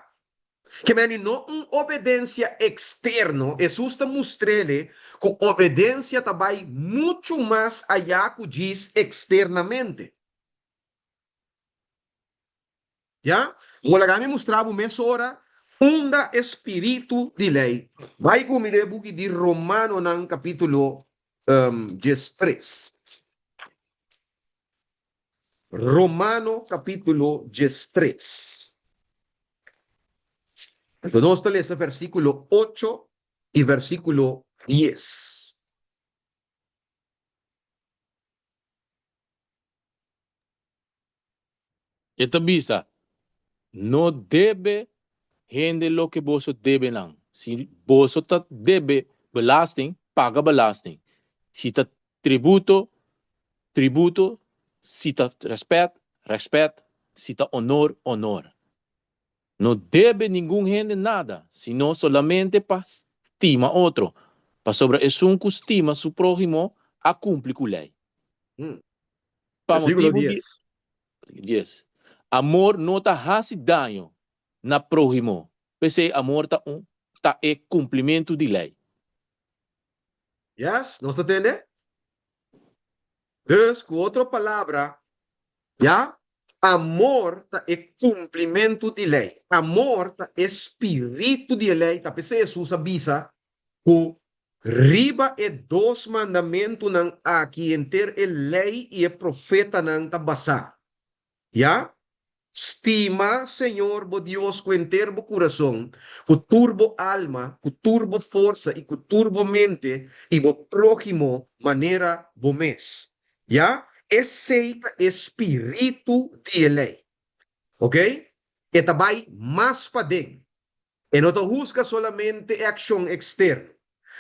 Ke meni no un obedensia eksterno, Hesus ta mustr'ele ku obedensia ta bai muchu mas ayá ku djis eksternamente. Ya? Bo laga mi mustra bo mesora unda e spiritu di lei. Bai ku mi den e buki di Romanonan kapítulo 13. Romano capítulo 13. Anto nos ta lesa versículo 8 i versículo 10. E ta bisa, No debe hende loke boso debe nan. Si boso ta debe belasting, paga belasting. Si ta tributo, tributo, si ta rèspèt, rèspèt, si ta onor, onor. No debe ningun hende nada, sino solamente pa stima otro, pasobra esun ku stima su próhimo a kumpli ku lei. Pa Versíkulo motibu di dies. dies. Amor no ta hasi daño na próhimo, p'esei amor ta un ta e kumplimentu di lei. Yes, nos ta tende? Dus, ku otro palabra, ya, amor ta e kumplimentu di lei. Amor ta e spiritu di e lei. Ta p'esei Hesus a bisa ku riba e dos mandamentunan aki henter e lei i e profetanan ta basá. Ya, stima Señor bo Dios ku henter bo kurason, ku tur bo alma, ku tur bo forsa i ku tur bo mente, i bo próhimo manera bo mes. Ya, esei ta e spiritu di e lei. Ok? E ta bai mas paden. E no ta husga solamente e akshon eksterno,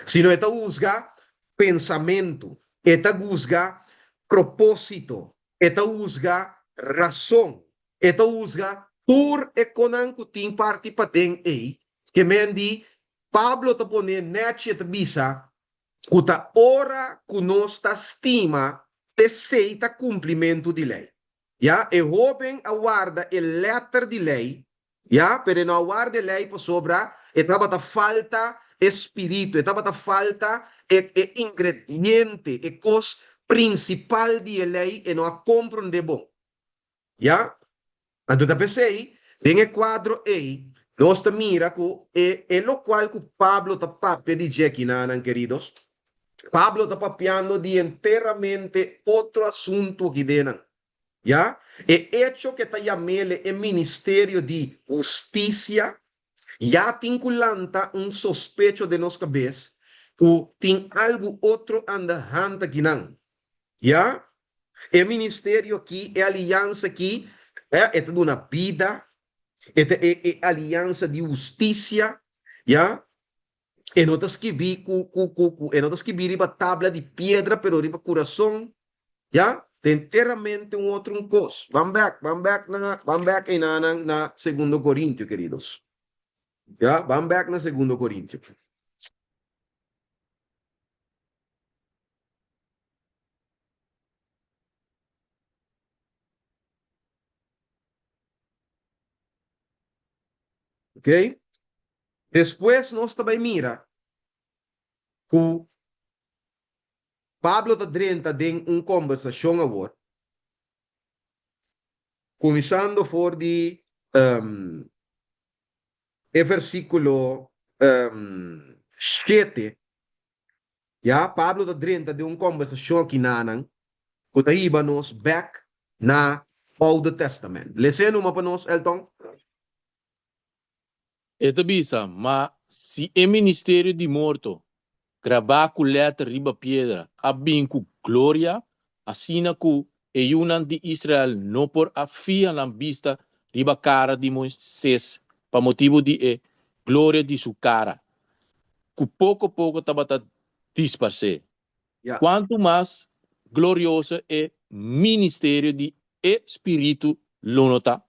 sino e ta husga pensamentu, e ta husga propósito, e ta husga rason, e ta husga tur e konan ku tin parti paden ei. Ke men di Pablo ta pone nèchi e ta bisa ku ta ora ku nos ta stima esei ta kumplimentu di lei. Ya, e hóben a warda e lèter di lei Ya, pero e no a warda e lei pasobra e tabata falta e spiritu, e tabata falta e e ingrediente, e kos prinsipal di e lei, e no a komprondé bon. Ya? Anto ta p'esei, den e kuadro ei, nos ta mira ku e e lokual ku Pablo ta papia di dje akinanan, keridos, Pablo ta papiando di enteramente otro asuntu aki den nan. Ya, e echo ke ta yam'ele e ministerio di hustisia ya tin ku lanta un sospecho den nos kabes ku tin algu otro anda hanta kinan. Ya, e ministerio aki, e aliansa aki, e ta duna bida, e ta e e aliansa di hustisia, ya. E no ta skibí ku ku ku ku e no ta skibí riba tabla di piedra pero riba kurason ya ta enteramente un otro un kos. Ban bèk ban bèk na ban bèk einanan na segundo Korintio keridos ya ban bèk na segundo Korintio. Okay. Despues nos ta bai mira ku Pablo ta drenta den un kombersashon awor, kuminsando for di e versíkulo shete, ya, Pablo ta drenta den un kombersashon akinanan ku ta hiba nos bèk na Oude Tèstamènt. Les'é numa pa nos, Elton. E ta bisa, Ma si e ministerio di morto, grabá ku lèter riba piedra, a bin ku gloria, asina ku e yunan di Israel no por a fiha nan bista riba kara di Moises pa motibu di e gloria di su kara, ku poko poko tabata disparsé. Kuantu mas glorioso e ministerio di e Spiritu lo no ta?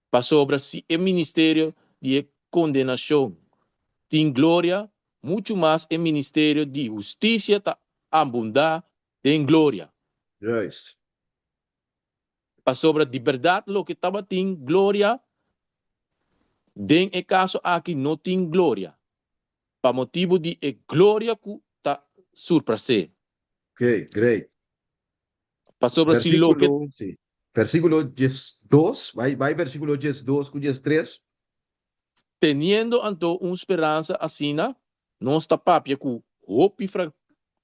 Pasobra si e ministerio di e kondenashon tin gloria, muchu mas e ministerio di hustisia ta abundá den gloria. Juist. Pasobra di bèrdat loke tabatin gloria, den e kaso aki no tin gloria, pa motibu di e gloria ku ta surpras'é. Oké, great. Pasobra si loke. Versíkulo, sí. Versíkulo 12, bai, bai versíkulo 12 ku 13. Teniendo anto un speransa asina, nos ta papia ku hopi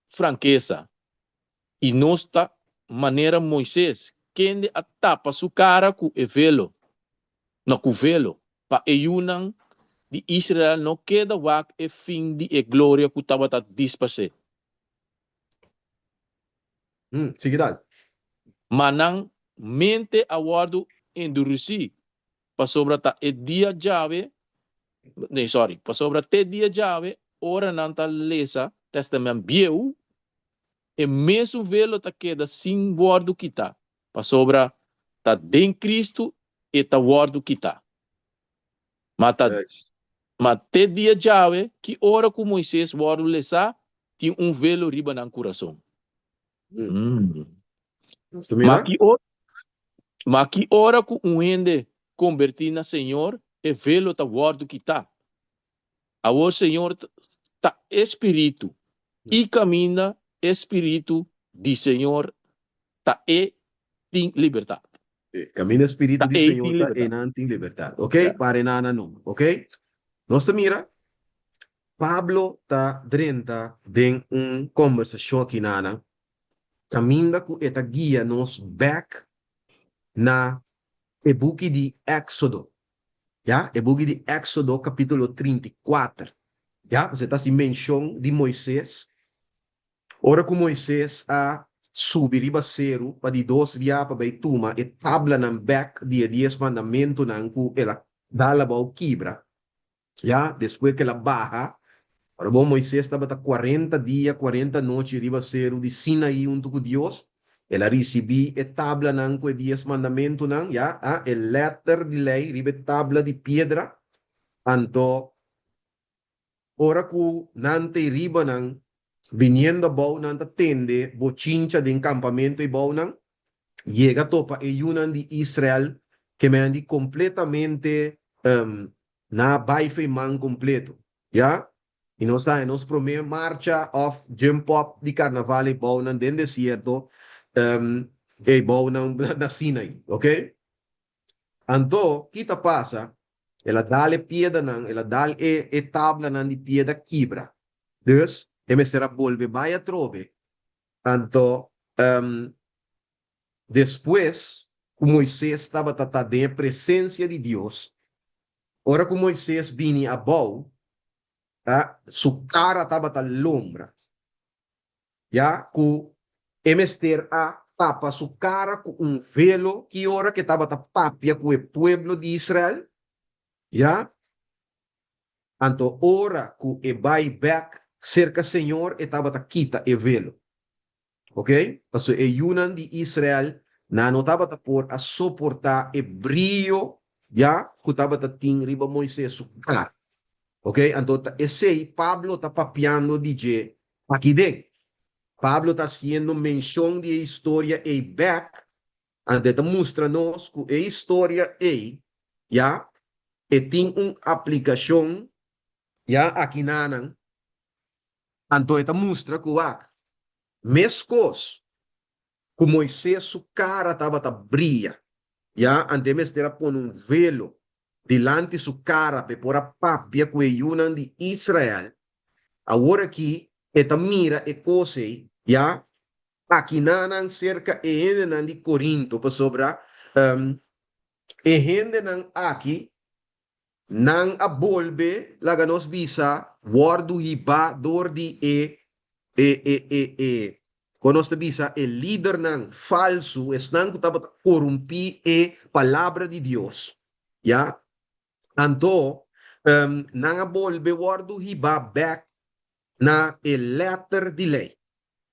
frankesa, i nos ta manera Moises, kende a tapa su kara ku e velo, no, ku velo, pa e yunan di Israel no keda wak e fin di e gloria ku tabata disparsé. Sigui dal. Ma nan mente a wòrdu enduresí, pasobra ta e dia djawe, nee, sorry, pasobra te dia djawe, ora nan ta lesa Tèstamènt Bieu, e mesun velo ta keda sin wòrdu kitá, pasobra ta den Kristu e ta wòrdu kitá. Ma ta ma te dia djawe, ki ora ku Moises wòrdu lesá, tin un velo riba nan kurason. Ma ki ora, ma ki ora ku un hende kombertí na Señor, e velo ta wòrdu kitá. Awor Señor ta e Spiritu, i kaminda e Spiritu di Señor ta e tin libertat. Kaminda e Spiritu di Señor ta, einan tin libertat. Ok, para einan nan numa. Ok, nos ta mira Pablo ta drenta den un kombersashon akinana kaminda ku e ta guia nos bèk na e buki di Éksodo. Ya, e buki di Éksodo kapítulo 34. Ya, pasobra e ta hasi menshon di Moises. Ora ku Moises a subi riba seru pa di dos bia pa bai tuma e tablanan bèk di e Dies Mandamentunan ku el a dal abou kibra, Ya, despues ku el a baha, ora bo Moises tabata kuarenta dia, kuarenta nochi riba seru di Sinaí huntu ku Dios, el a risibí e tablanan ku e Dies Mandamentunan, ya, a, e lèter di lei riba e tabla di piedra. Anto, ora ku nan ta ei riba nan, biniendo abou nan ta tende bochincha den kampamentu ei bou nan, yega topa e yunan di Israel ke mendi kompletamente Na bai fe man completo, ya. Y nos ta haña nos prome marcha of jump up di carnaval e bounan den desierto, e bounan na Sinai, ok. Anto, ki ta pasa? El a dal e piedanan, el a dal e e tablanan di pieda kibra. Dus, e mester a bolbe bai atrobe. Anto, Despues ku Moises tabata ta den e presensia di Dios, ora ku Moises bini abou, a, su kara tabata lombra, ya ku e mester a tapa su kara ku un velo ki ora ku e tabata papia ku e pueblo di Israel, ya. Anto ora ku e bai bèk serka Señor e tabata kita e velo. Ok, pasobra e yunan di Israel nan no tabata por a soportá e brio ya ku tabata tin riba Moises su kara. Ok, anto ta esei Pablo ta papiando di dje aki den. Pablo ta hasiendo menshon di e historia ei bèk, anto e ta mustra nos ku e historia ei ya e tin un aplikashon ya akinanan. Anto e ta mustra ku wak. Meskos ku Moises su kara tabata bria, ya, anto e mester a pone un velo dilanti su kara pa e por a papia ku e yunan di Israel, awor aki e ta mira e kos ei, ya, akinanan serka e hendenan di Korinto, pasobra e hendenan aki Nan a bolbe, laga nos bisa, wòrdu hibá dor di e, e, e, e, e, kon nos ta bisa, e lidernan falsu, esnan ku tabata korumpí e Palabra di Dios, ya. Anto, nan a bolbe wòrdu hibá bèk na e lèter di lei.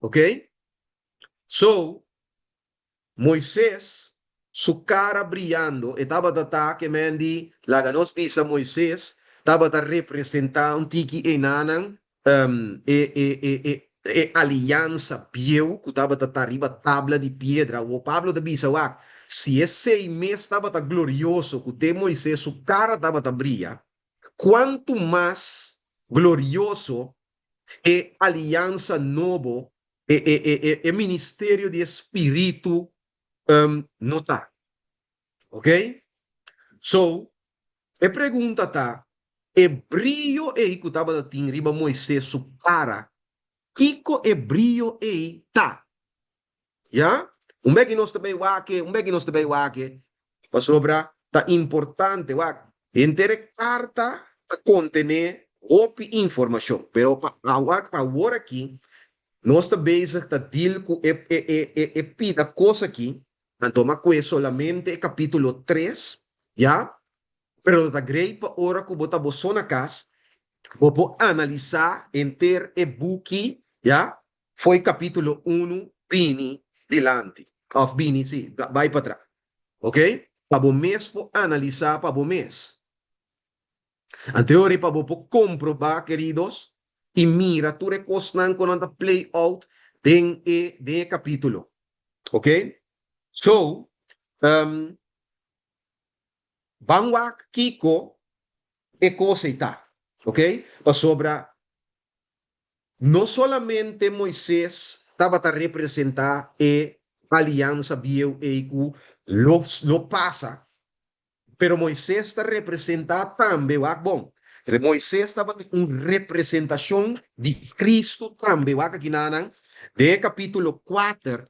Oké? So, Moises su cara briyando, e tabata ta ke men di, laga nos bisa Moises tabata representa un tiki enanan e e e e e aliansa bieu ku tabata ta riba tabla di piedra. Awor Pablo ta bisa wak, si esei mes tabata glorioso ku te Moises su cara tabata briya, kuantu mas glorioso e aliansa nobo e e e e e ministerio di e spiritu no ta. Ok? So, e pregunta ta, e brio ei ku tabata tin riba Moises su kara, kiko e brio ei ta? Ya? Un beki nos ta bay wak e, un beki nos ta bay wak e, pasobra ta importante wak. Henter e karta ta kontené hopi informashon, pero pa wak pa awor aki nos ta bezig ta deal ku e e e e e pida kos aki, anto m'a kue solamente e kapítulo tres, ya, pero lo ta great pa ora ku bo ta bo so na kas, bo por analisá henter e buki, ya, Fo'i capítulo unu bini dilanti, of bini, sí, bai patras. Ok? Pa bo mes por analisá pa bo mes. Anteori pa bo por comprobá, queridos, i mira tur e cosnan cu nan ta play out den e, den e capítulo. Ok? So, um, ban wak kico e cos ei ta. Ok? Pasobra No solamente Moises tabata representá e aliansa bieu ei ku lo lo pasa, pero Moises ta representá tambe, wak bon, Moises tabata un representashon di Kristu tambe, wak akinanan den e kapítulo kuater,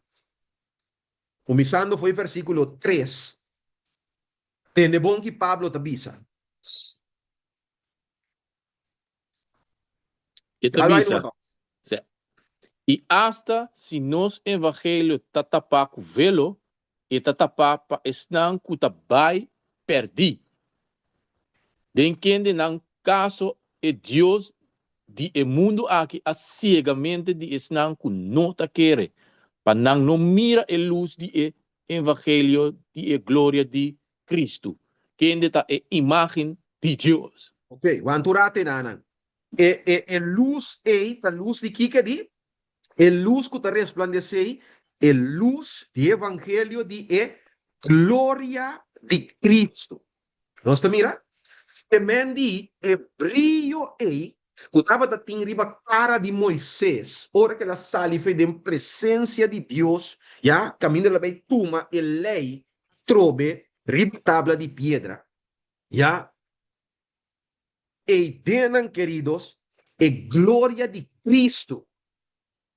kuminsando for e versíkulo tres, tende bon ki Pablo ta bisa. E ta bisa, Sè, I asta si nos evangelio ta tapá ku velo, e ta tapá pa esnan ku ta bai pèrdí, den kende nan kaso e dios di e mundu aki a siega mente di esnan ku no ta kere, pa nan no mira e lus di e evangelio di e gloria di Kristu, kende ta e imágen di Dios. Ok, want un rato enanan. E, e, e lus ei ta lus di kiko di? E lus ku ta resplandesé ei, e lus di evangelio di e gloria di Kristu. Nos ta mira? E men di e brio ei ku tabata tin riba kara di Moises ora ku el a sali fe den presensia di Dios, ya, kaminda el a bai tuma e lei trobe riba tabla di piedra, ya. Ei dennan, keridos, e gloria di Cristo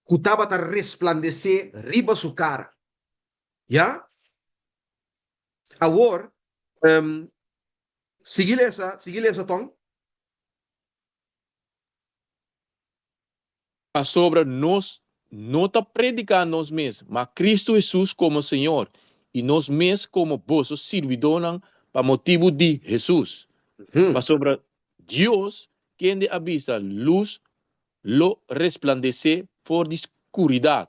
ku tabata resplandesé riba su kara, ya. Awor, sigui lesa, sigui lesa, Ton. Pasobra nos no ta prediká nos mes, ma Kristu Hesus komo Señor, i nos mes komo boso sirbidónan pa motibu di Hesus. Pasobra Dios, kende a bisa, Lus lo resplandesé for di skuridat,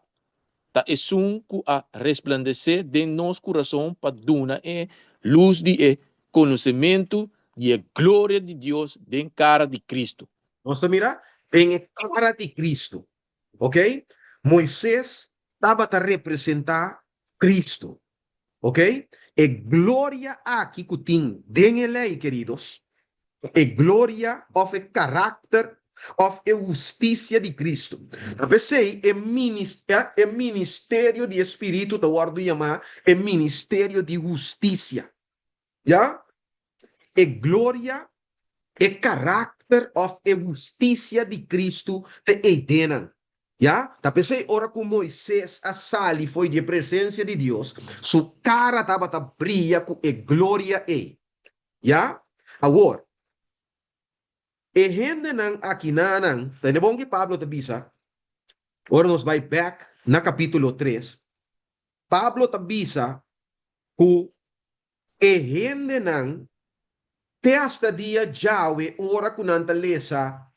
ta esun ku a resplandesé den nos kurason pa duna e lus di e konosementu di e gloria di Dios den kara di Kristu. Nos ta mira den e kara di Kristu. Ok? Moises tabata representá Kristu. Ok? E gloria aki ku tin den e lei, keridos, e gloria òf e karakter. òf e hustisia di Kristu. Ta p'esei e e ministerio di e Spiritu ta wòrdu yamá e ministerio di hustisia. Ya? E gloria, e karakter òf e hustisia di Kristu ta ei den nan. Ya? Ta p'esei ora ku Moises a sali fo'i di e presensia di Dios, su kara tabata bria ku e gloria ei. Ya? Awor, e hendenan akinanan, tende bon ki Pablo ta bisa, ora nos bai bèk na kapítulo tres, Pablo ta bisa ku e hendenan te hasta dia djawe ora ku nan ta lesa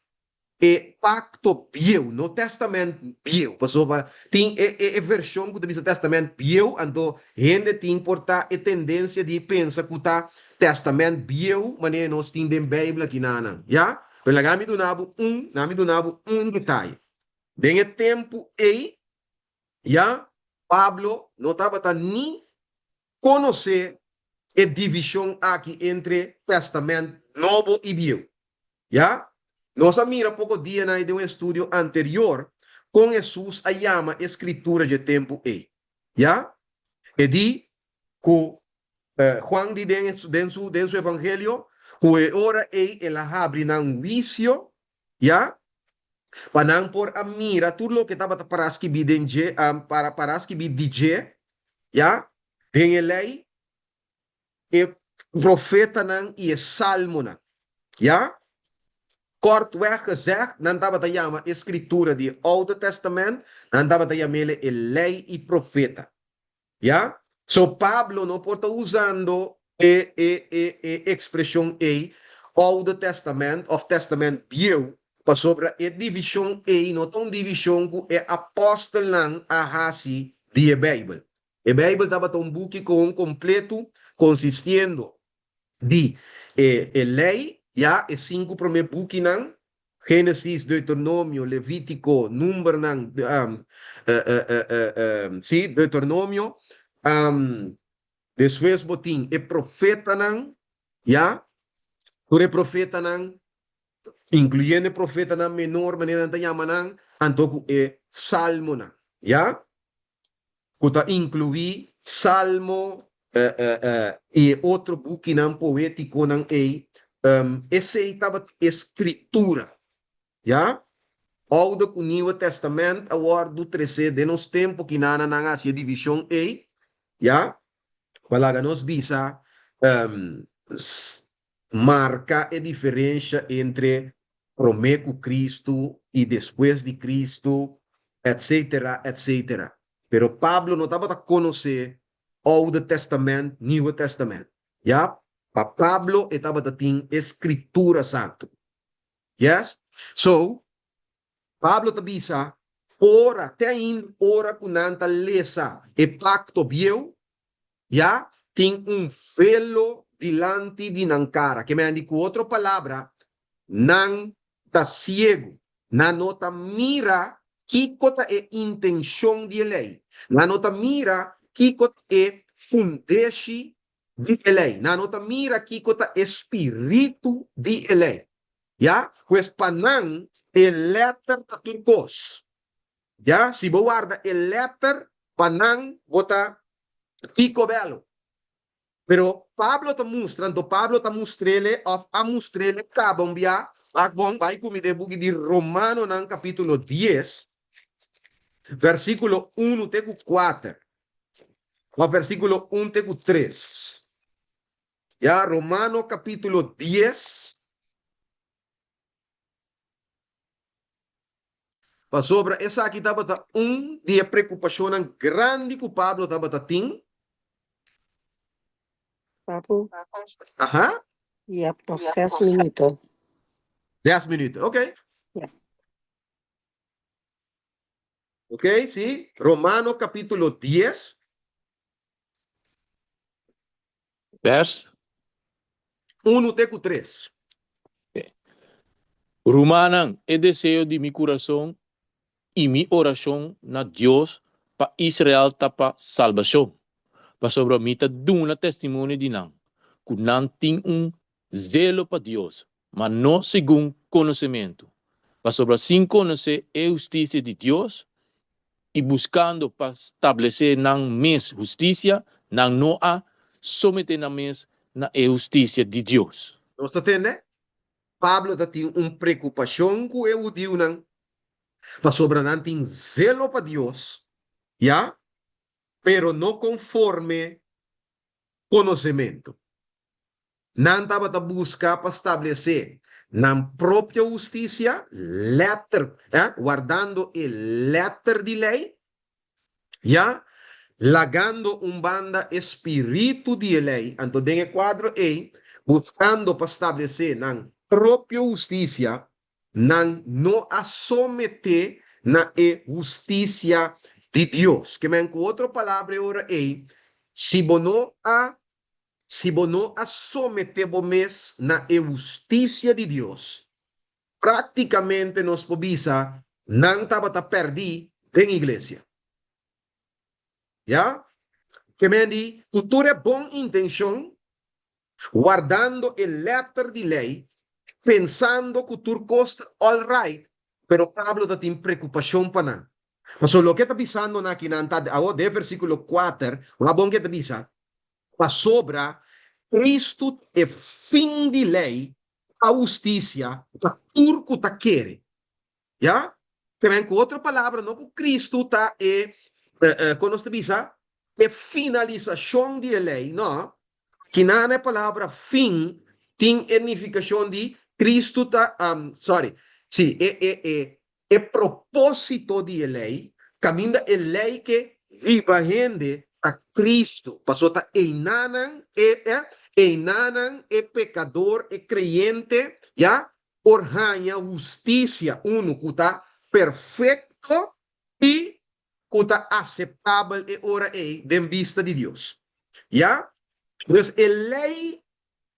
e Pakto Bieu, no Tèstamènt Bieu, pasobra tin e e vershon ku ta bisa Tèstamènt Bieu, anto hende tin por ta e tendensia di pensa ku ta Tèstamènt Bieu manera nos tin den Beibel aki nanan, ya? Pero laga mi duna bo un, laga mi duna bo un detaye. Den e tempu ei, Ya Pablo no tabata ni konosé e divishon aki entre Tèstamènt Nobo i Bieu. Ya nos a mira poko dianan den un estudio anterior kon Hesus a yama e Skritura dje tempu ei. Ya e di ku Juan di den den su den su Evangelio ku e ora ei el a habri nan huisio, ya, pa nan por a mira tur loke tabata pará skibí den dje, para pará skibí di dje, ya, den e lei, e profetanan i e salmonan, ya. Kortweg gezegd, nan tabata yama e Skritura di e Oude Tèstamènt, nan tabata yam'el e lei i profeta. Ya? So Pablo no por ta usando e e e e expresion ei Oude Testament of Testament Bieu pasobra e division ei no ta un division cu e apostelnan a haci di e Bijbel. E Bijbel tabata un buki con completo consistiendo di e e ley, ya, e cinco prome bukinan, Génesis, Deuteronomio, Levítico, Numbernan, sí, Deuteronomio, despues bo tin e profetanan, ya, tur e profetanan, inkluyendo e profetanan menor, manera nan ta yama nan, anto ku e salmonan, ya. ku ta inkluí Salmo i e otro bukinan poétikonan ei, esei tabata e Skritura. Ya? Oude ku Nieuwe Tèstamènt a wòrdu tresé den nos tempu kinana nan a hasi e divishon ei, ya? Pa laga nos bisa marka e diferensha entre promé ku Kristu i despues di Kristu, etcetera, etcetera. Pero Pablo no tabata konosé Oude Tèstamènt, Nieuwe Tèstamènt. Ya, pa Pablo e tabata tin e Skritura Santu. Yes? So, Pablo ta bisa, ora, te ainda ora ku nan ta lesa e pakto bieu, ya, tin un velo dilanti di nan kara. Ke mende ku otro palabra, nan ta siegu. Nan no ta mira kiko ta e intenshon di e lei. Nan no ta mira kiko ta e fundeshi di e lei. Nan no ta mira kiko ta e spiritu di e lei. Ya, pues pa nan e lèter ta tur kos. Ya, si bo warda e lèter, pa nan bo ta picobello. Pero Pablo ta mustra, anto Pablo ta mustr'ele òf a mustr'ele kaba un bia, wak bon, bai ku mi den e buki di Romanonan kapítulo dies, versíkulo unu te ku kuater, òf versíkulo un te ku tres. Ya, Romano kapítulo dies. Pasobra esaki tabata un di e preokupashonnan grandi ku Pablo tabata tin. Papu. Aha. Yep, nog zes minuten. Zes minuten, oké. Ja. Oké, sí. Romano kapítulo dies. Vers. Unu te ku tres. Rumannan, e deseo di mi kurason i mi orashon na Dios pa Israel ta pa salbashon, pasobra mi ta duna testimonio di nan, ku nan tin un zelo pa Dios, ma no segun konosementu. Pasobra sin konosé e hustisia di Dios i buskando pa stablesé nan mes hustisia, nan no a someté nan mes na e hustisia di Dios. Nos ta tende? Pablo ta tin un preokupashon ku e hudiunan pasobra nan tin zelo pa Dios, ya, pero no konforme konosementu. Nan tabata buska pa stablesé nan propio hustisia, lèter, eh, wardando e lèter di lei, ya, lagando un banda e spiritu di e lei. Anto den e kuadro ei, buskando pa stablesé nan propio hustisia, nan no a someté na e hustisia di Dios. Ke men ku otro palabra e ora ei, si bo no a Si bo no a someté bo mes na e hustisia di Dios, práktikamente nos por bisa nan tabata pèrdí den iglesia. Ya? Ke men di ku tur e bon intenshon, wardando e lèter di lei, pensando ku tur kos ta all right, pero Pablo ta tin preokupashon pa nan. Pasobra loke e ta bisando nan akinan ta, awor den versíkulo kuater, wak bon ke e ta bisa, Pasobra Cristo ta e fin di lei pa hustisia pa tur ku ta kere. Ya? Te men ku otro palabra, no ku Cristo ta e, kon nos ta bisa, e finalisashon di e lei, no. Kinan e palabra fin tin e nifikashon di Cristo ta, sorry, si, e, e, e, E propósito di e lei, kaminda e lei ke hiba hende ta Kristu, pasobra ta einanan e einanan e pekador, e kreyente, ya, por haña hustisia, unu ku ta perfekto i ku ta aseptabel e ora ei den bista di Dios. Ya? Dus e lei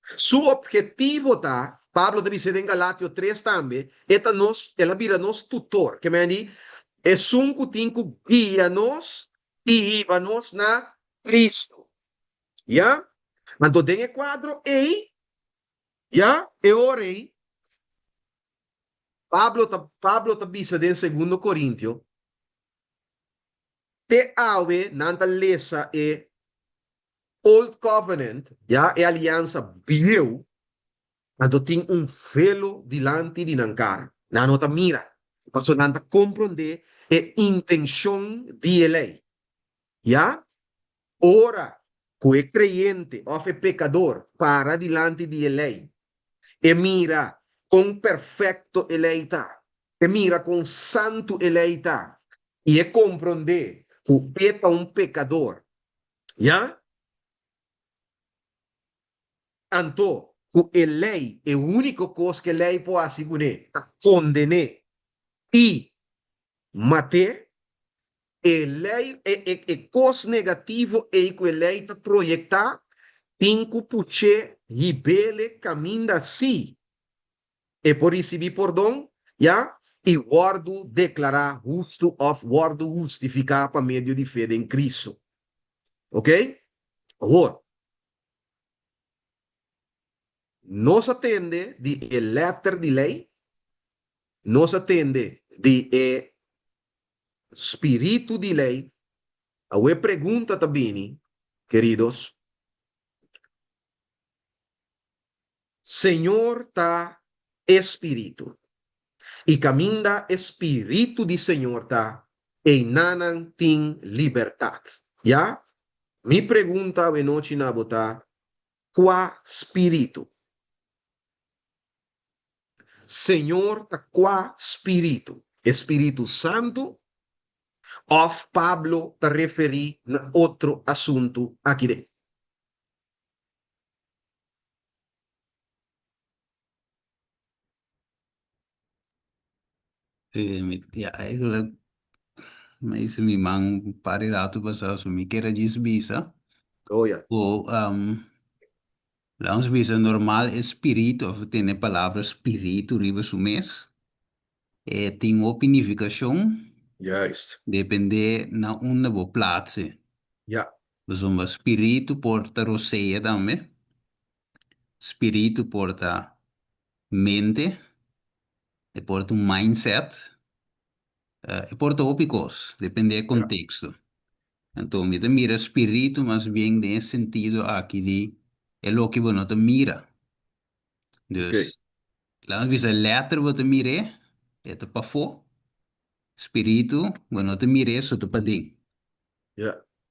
Su obhetivo ta, Pablo ta bis'é den Galatio tres tambe, e ta nos, el a bira nos tutor, ke men di, esun ku tin ku guia nos i hiba nos na Cristo. Ya? Anto den e kuadro ei, ya, e ora ei, Pablo ta, Pablo ta bisa den Segundo Korintio, te awe nan ta lesa e Old Covenant, ya, e aliansa bieu, anto tin un velo dilanti di nan kara. Nan no ta mira, pasobra nan ta komprondé e intenshon di e lei. Ya, ora ku e kreyente òf e pekador para dilanti di e lei, e mira kon perfekto e lei ta, e mira kon santu e lei ta, i e komprondé ku e ta un pekador, Ya? Anto, ku e lei, e úniko kos ku e lei por hasi kuné ta konden'é i mat'é. E lei, e, e, e kos negativo ei ku e lei ta proyektá, tin ku puch'é hib'é kaminda sí E por risibí pordon, ya, i wòrdu deklará hustu òf wòrdu hustifiká pa medio di fe den Kristu. Oke? Awor, nos a tende di e lèter di lei, nos a tende di e spiritu di lei. Awor e pregunta ta bini, keridos, Señor ta e Spiritu, i kaminda e Spiritu di Señor ta, einanan tin libertat. Ya? Mi pregunta awenochi na bo ta, Kua Spiritu? Señor ta kua Spiritu? E Spiritu Santu òf Pablo ta referí na otro asuntu aki den? Sí, mi, ja, eigenlijk mi hizo mi man un par di rato pasado, so mi kier a djis bisa. Oh ja. Ku um, laat ons bisa normal e spiritu, of tene palabra spiritu riba su mes, e tin hopi nifikashon. Juist. Depende na unda bo plaatse. Ja. Pasobra spiritu por ta rosea tambe. Spiritu por ta mente. E por ta un mindset, e por ta hopi kos, depende e konteksto. Anto mi ta mira spiritu mas bien den e sentido aki di e loke bo no ta mira. Dus, laat nos bisa letter bo ta mir'é, e ta pafó, spiritu bo no ta mir'é, so ta paden.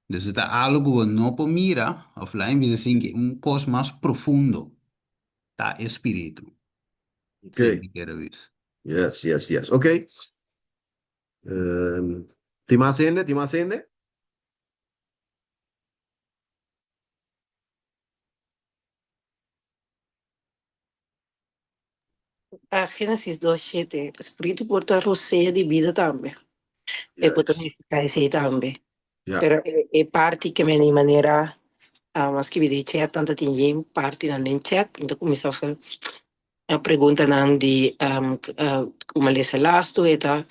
Dus e ta algu ku bo no por mira, òf laat mi bisa asin ke un kos mas profundo ta e spiritu. Esei mi kier a bisa. Yes, yes, yes. Ok. Tin mas hende? Tin mas hende? A Génesis dos shete, Spiritu por ta rosea di bida tambe. E por ta nifiká esei tambe. Pero e parti ke men di manera a skibi den chat nan ta tin yen partinan den chat. Mi ta kuminsá for e preguntanan di ku mi a lesa lastu e ta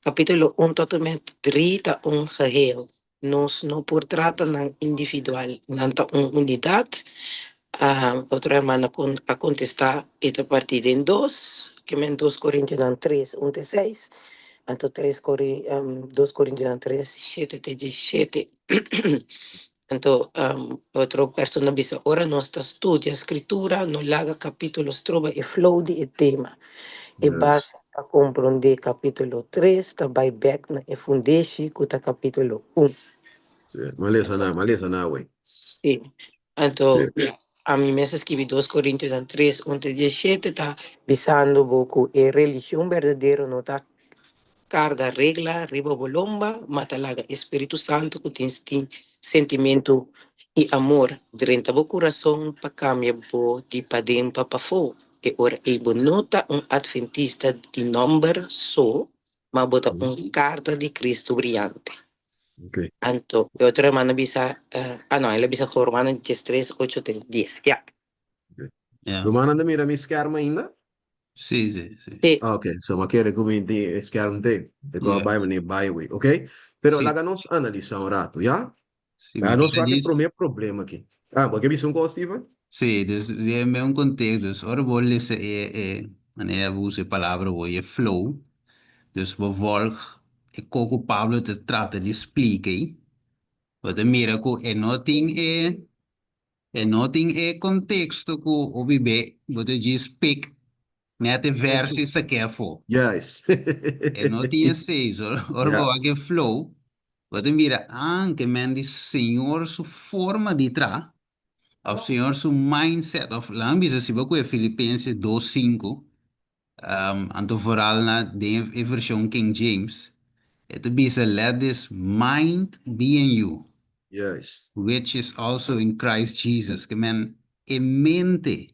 kapítulo un tot en met dri ta un geheel. Nos no por trata nan individual, nan ta un unidat. Otro hermano a kontestá, e ta partí den dos, ke men dos Korintionan tres, un te seis, anto tres dos Korintionan tres, shete te diesshete. Anto otro persona a bisa, ora nos ta studia Skritura, no laga kapítulo stroba e flow di e tema. E base pa komprondé kapítulo tres ta bai bèk na e fundeshi ku ta kapítulo un. Sí, m'a lesa na, m'a lesa na awey. Sí. Anto, ami mes a skibi dos Korintionan tres, un te diesshete ta bisando bo ku e religion berdadero no ta karga regla riba bo lomba, ma ta laga e Spiritu Santu ku tin sentimentu i amor drenta bo kurason pa kambia bo di paden pa pafó. E ora ei bo no ta un adventista di nòmber so, ma bo ta un karta di Kristu briante. Anto e otro hermano a bisa, ah no, el a bisa ku Romano diestres, ocho te dies. Ya. Rumannan ta mira mi skèrm ainda? Sí, sí, sí. Sí. Ah, ok. So m'a kere ku mi tin e skèrm te. E ku a bai manera bai away. Ok? Pero laga nos analisá un ratu, ya? Sí, Laga mi nos kere wak e dis. promé problema aki. Ah, bo ke bisa un kos, Steven? Sí, dus den un konteksto, dus ora bo lesa e, e, manera bo usa e palabra bo, e flow, dus bo volg e ko ku Pablo ta trata di splika ei, bo ta mira ku e no tin e, e no tin e konteksto ku hopi be bo ta djis pik net e verso i sak'é afó. Juist. E no tin esei, so ora bo wak e flow, bo ta mira, ah, ke men di Señor su forma di traha, òf Señor su mindset, òf laga mi bisa si bo kohe Filipenses dos sinku, Anto vooral na den e version King James, e ta bisa let this mind be in you, Juist. which is also in Christ Jesus. Ke men e mente,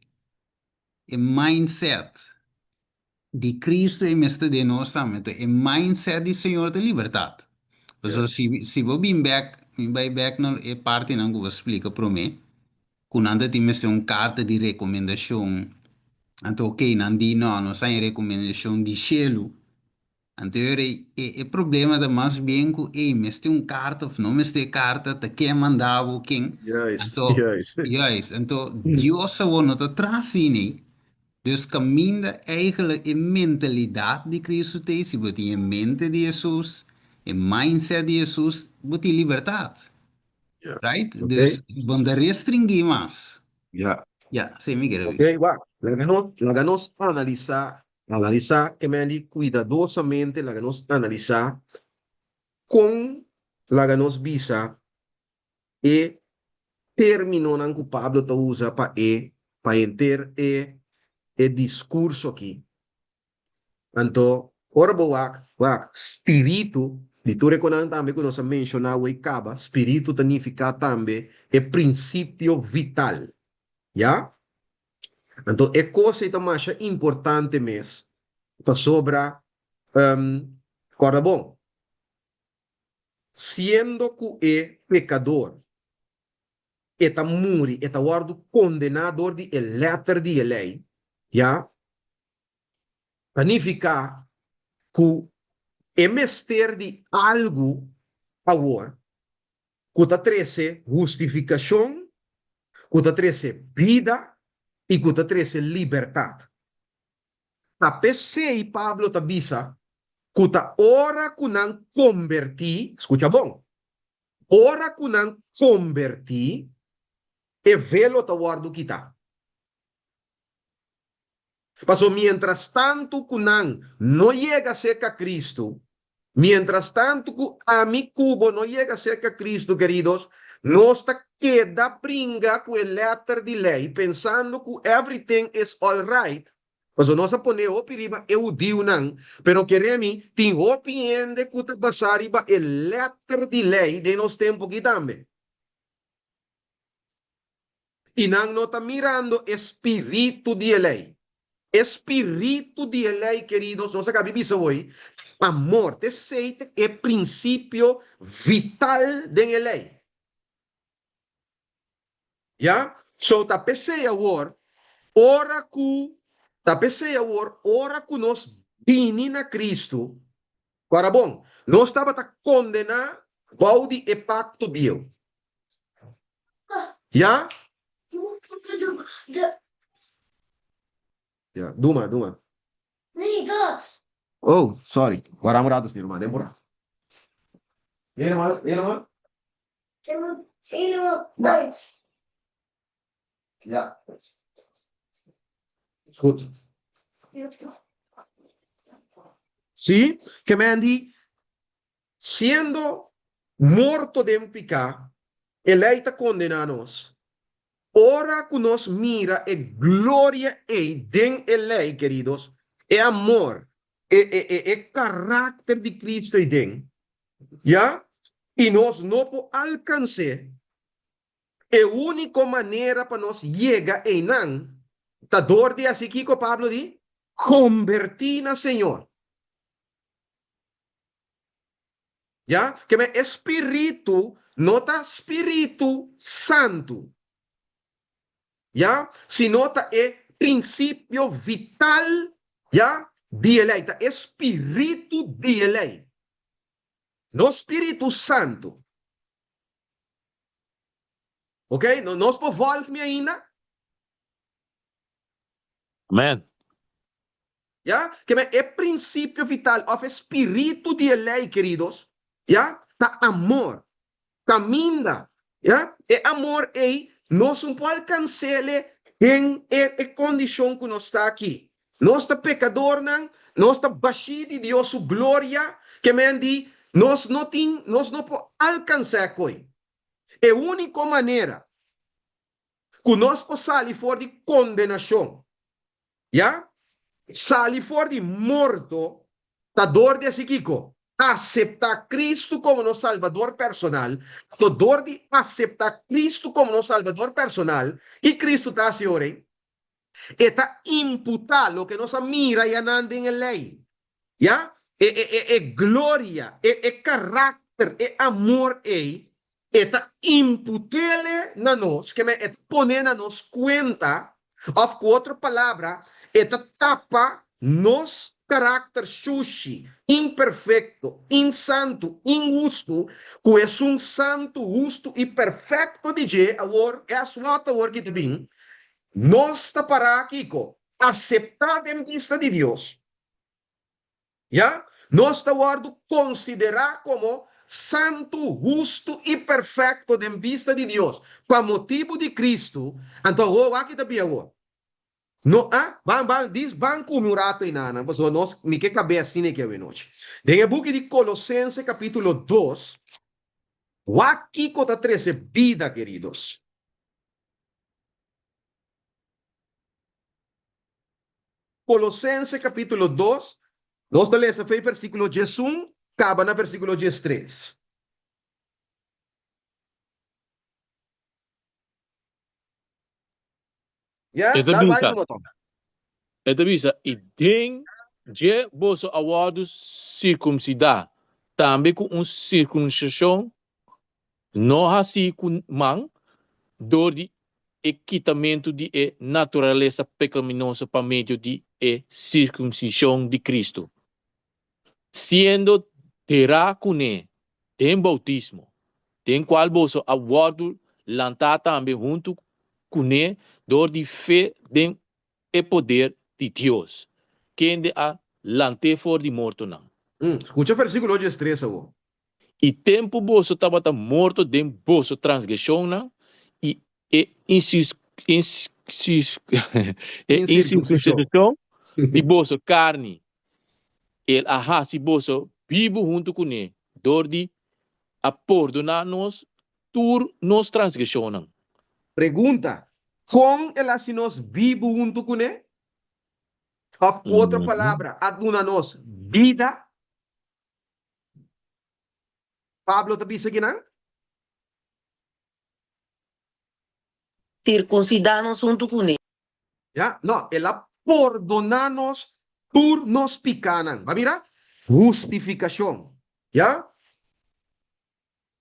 e mindset di Cristo e mester den nos tambe. Anto e mindset di Señor ta libertad. Pasobra Juist. si si bo bin bek, mi bai bek na e partinan ku bo a splika prome, ku nan ta tin mester un karta di rekomendashon. Anto oke, nan di no, nos haña rekomendashon di shelu. Anto e ora ei, e e problema ta mas bien ku ei mester un karta òf no mester e karta, ta ken manda bo, ken. Juist, Anto, juist. juist, anto Dios awor no ta traha asina ei. Dus kaminda eigenlijk e mentalidat di Kristu ta ei, si bo tin e mente di Hesus, e mindset di Hesus, bo tin libertat. Ja. Right? Ok. Dus bon ta restringí mas. Ja. Ja, sí mi kere Ok, bisa. wak. Laga nos, laga nos analisá, analisá ke men di kuidadosamente, laga nos analisá kon laga nos bisa e términonan ku Pablo ta usa pa e, pa henter e, e diskurso aki. Anto, ora bo wak, wak, spiritu, di tur e konan tambe ku nos a menshoná awor kaba, spiritu ta nifiká tambe e prinsipio vital. Ya? Anto, e kos ei ta masha importante mes, pasobra, kòrda bon, siendo ku e pekador e ta muri, e ta wòrdu kondená dor di e lèter di e lei, ya? Ta nifiká ku e mester di algu awor ku ta trese hustifikashon, ku ta trese bida i ku ta trese libertat. Ta p'esei Pablo ta bisa ku ta ora ku nan kombertí, skucha bon, ora ku nan kombertí, e velo ta wòrdu kitá. Pasobra miéntras tantu ku nan no yega serka Kristu, miéntras tantu ku ami ku bo no yega serka Kristu, keridos, nos ta keda bringa ku e lèter di lei pensando ku everything is all right, pasobra nos a pone hopi riba e hudiunan, pero kere mi, tin hopi hende ku ta basá riba e lèter di lei den nos tempu aki tambe. I nan no ta mirando e spiritu di e lei. E spiritu di e lei, keridos, nos a kabi bisa hoy, amor. Ta esei ta e prinsipio vital den e lei. Ya? So ta p'esei awor, ora ku, ta p'esei awor, ora ku nos bini na Kristu, Ora bon, nos tabata kondená bou di e pakto bieu. Ya? Ya, duma, duma. Oh, sorry. Wara un rato, ruman, den por. Helemaal, helemaal. Ja. Is goed. Sí, ke men di, siendo morto den piká, e lei ta kondená nos. Ora ku nos mira e gloria ei den e lei, keridos, e amor, e e e e karakter di Cristo ei den, ya, i nos no por alkans'é, E úniko manera pa nos yega einan ta dor di hasi kiko Pablo di? Kombertí na Señor. Ya, ke men e spiritu no ta spiritu santu, ya, sino ta e prinsipio vital, ya, di e lei, ta e spiritu di e lei, no spiritu santu. Ok, no, nos por volg mi ainda? Amen. Ya, ke men e prinsipio vital of e spiritu di e lei, keridos, ya, ta amor. Kaminda, ya, e amor ei nos un por alkans'ele den e e kondishon ku nos ta aki. Nos ta pekadornan, nos ta bashí di Dios su gloria, ke men di nos no tin, nos no por alkans'é koe. E úniko manera ku nos por sali for di kondenashon, ya, sali for di morto, ta dor di hasi kiko? Aseptá Kristu komo nos Salbador personal. Anto dor di aseptá Kristu komo nos Salbador personal, ki Kristu ta hasi ora ei? E ta imputá loke nos a mira yanan den e lei, ya, e e e e gloria, e e karakter, e amor ei, e ta imput'ele na nos, ke men e ta pone na nos kuenta, òf ku otro palabra, e ta tapa nos karakter shushi, imperfekto, insantu, inhustu, ku esun santu, hustu i perfekto di dje, awor, guess what awor ki ta bin? Nos ta pará kiko? Aseptá den bista di Dios. Ya, nos ta wòrdu konsiderá komo santu, hustu i perfekto den bista di Dios pa motibu di Kristu. Anto awor, wak ki ta bin awor. No a, ban, ban, dis, ban ku mi un ratu einanan, pasobra nos, mi ke kab'é asina aki awenochi. Den e buki di Kolosense kapítulo dos, wak kiko ta trese bida, keridos. Kolosense kapítulo dos, nos ta lesa fei versíkulo diesun kaba na versíkulo diestres. E Yes, ta dal bai bisa, ku no ton. e ta bisa, I den dje boso a wòrdu sirkumsidá, tambe ku un sirkumsishon No hasi ku man dor di e kitamentu di e naturalesa pekaminoso pa medio di e sirkumsishon di Kristu, siendo derá kuné den boutismo, den kual boso a wòrdu lantá tambe huntu kuné dor di fe den e poder di Dios. kende a lant'é for di mortonan. Skucha versíkulo diestres awor. I tempu boso tabata morto den boso transgreshonnan i e insirkunsishon di boso karni, el a hasi boso bibu huntu kuné dor di a pordoná nos tur nos transgreshonnan. Pregunta, Kon el a hasi nos bibu huntu kuné? Òf ku otro palabra, a duna nos bida? Pablo ta bisa kinan? Sirkunsidá nos huntu kuné. Ya, no, el a pordoná nos tur nos pikánan. Bo a mira? Hustifikashon. Ya?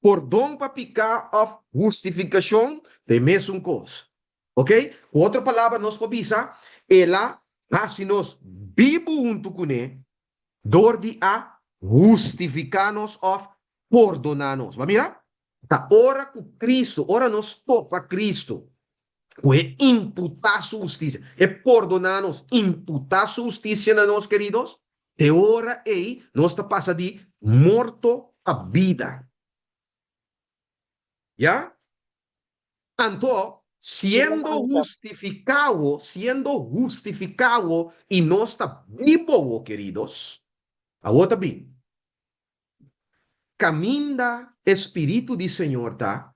Pordon pa piká òf hustifikashon ta e mesun kos. Oke? Ku otro palabra nos por bisa, el a hasi nos bibu huntu kuné dor di a hustifiká nos òf pordoná nos. Bo a mira? Ta ora ku Kristu, ora nos topa Kristu, ku e imputá su hustisia, e pordoná nos, imputá su hustisia na nos, keridos, te ora ei nos ta pasa di morto pa bida. Ya? Anto, siendo hustificao, siendo hustificao i nos ta bibowo, keridos, awor ta bin. Kaminda e Spiritu di Señor ta,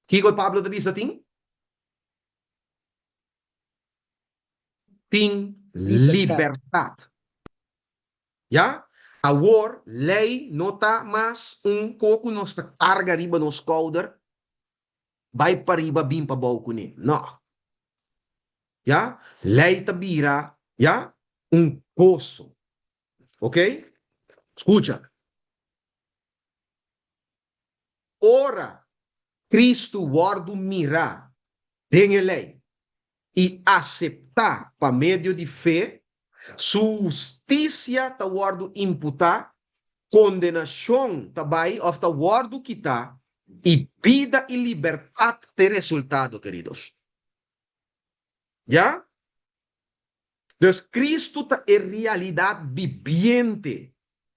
kiko Pablo ta bisa tin? Tin libertat. Ya? Awor lei no ta mas un ko ku nos ta karga riba nos skouder, bai pariba bin pabou kuné. No. Ya? Lei ta bira, ya, un goso. Ok? Skucha. Ora Kristu wòrdu mirá den e lei i aseptá pa medio di fe, su hustisia ta wòrdu imputá, kondenashon ta bai òf ta wòrdu kitá, i bida i libertat ta e resultado, keridos. Ya? Dus Kristu ta e realidat bibiente,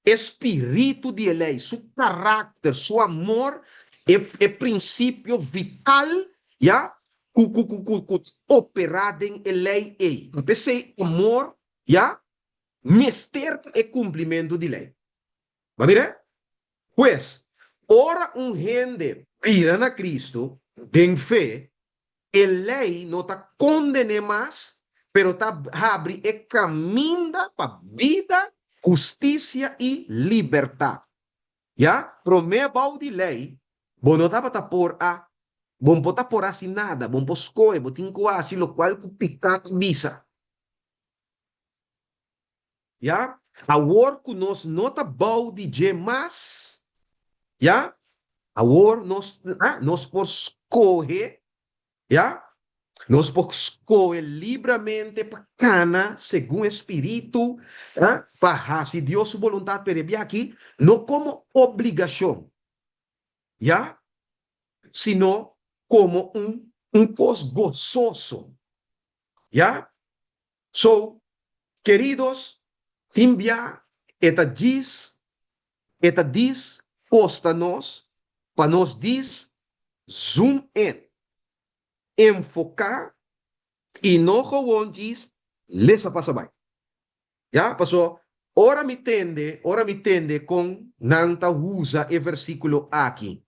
e spiritu di e lei, su karakter, su amor, e e prinsipio vital, ya, ku ku ku ku ku ta operá den e lei ei. Ta p'esei amor, ya, mester ta e kumplimentu di lei. Bo a mira? Pues, ora un hende bira na Kristu den fe, e lei no ta konden'é mas, pero ta habri e kaminda pa bida, hustisia i libertat. Ya, promé bou di lei, bo no tabata por a, bo no por ta por hasi nada, bo no por skohe, bo tin ku hasi lokual ku piká ta bisa. Ya, awor ku nos no ta bou di dje mas, ya, awor nos, ah, nos por skohe, ya, nos por skohe libramente pa kana segun e Spiritu, ah, pa hasi Dios su boluntat, pero e bia aki no komo obligashon, ya, sino komo un un kos gososo, ya. So, keridos, tin bia e ta djis, e ta dis kosta nos pa nos dis zoom in, enfoká i no gewoon djis lesa pasa bai. Ya, paso ora mi tende, ora mi tende kon nan ta usa e versíkulo aki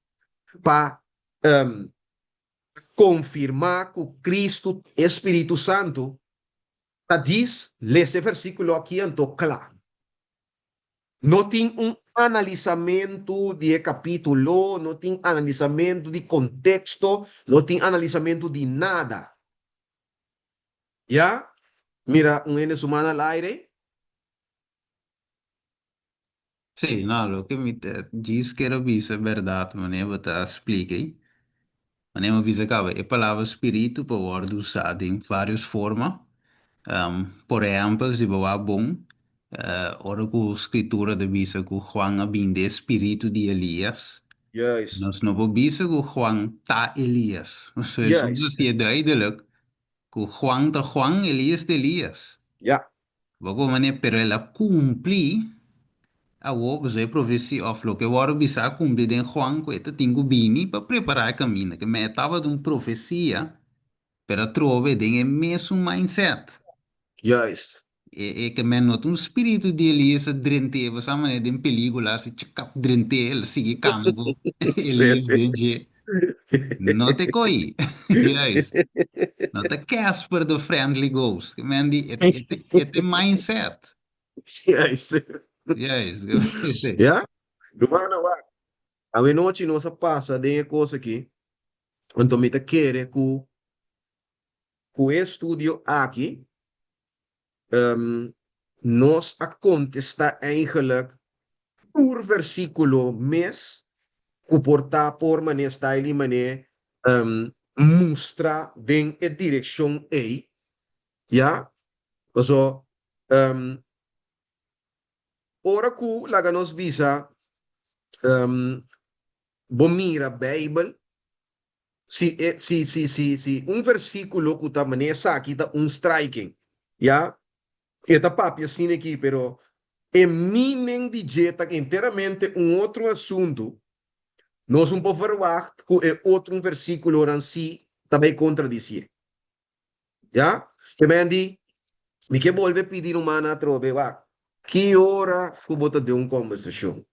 pa konfirmá ku Kristu ta e Spiritu Santu, ta djis lesa e versíkulo aki anto kla. No tin un analisamentu di e kapítulo, no tin analisamentu di konteksto, no tin analisamentu di nada. Ya? Mira un hende su man al aire. Sí, no, loke mi ta djis kere bisa bèrdat manera bo ta splika ei. Manera bo bisa kaba, e palabra spiritu por wòrdu usá den vários forma. Por ehèmpel, si bo wak bon, ora ku Skritura ta bisa ku Juan a bin den e spiritu di Elías, Juist. nos no por bisa ku Juan ta Elías. Pasobra Hesus a Juist. siña duidelik ku Juan ta Juan, Elías ta Elías. Ya. Bo por manera, pero el a kumpli awor, pasobra e profesia òf loke wòrdu bisá a kumpli den Juan ku e ta tin ku bini pa prepará e kaminda. Ke men e tabata un profesia, pero atrobe den e mesun mindset. Juist. E e ke men no ta un spiritu di Elias a drent'é, bo sa manera den pelíkula asi chikap drent'é, el a sigui kana ku Elias den dje. No te koi. Juist. No ta Casper the Friendly Ghost. Ke men di e e te e te mindset. Juist. Juist. Ya. Rumannan wak, awenochi nos a pasa den e kos aki, anto mi ta kere ku ku e estudio aki nos a kontestá eigenlijk tur versíkulo mes ku por ta por manera style i manera mustra den e direkshon ei, ya. Paso ora ku laga nos bisa bo mira Beibel Si e si si si si un versíkulo ku ta manera esaki ta un striking, ya, e ta papia asina aki, pero e meaning di dje ta enteramente un otro asuntu, nos un por verwagt ku e otro un versíkulonan si ta bai kontradisié. Ya? Ke men di, Mi ke bolbe pidi rumannan atrobe, wak, ki ora ku bo ta den un kombersashon?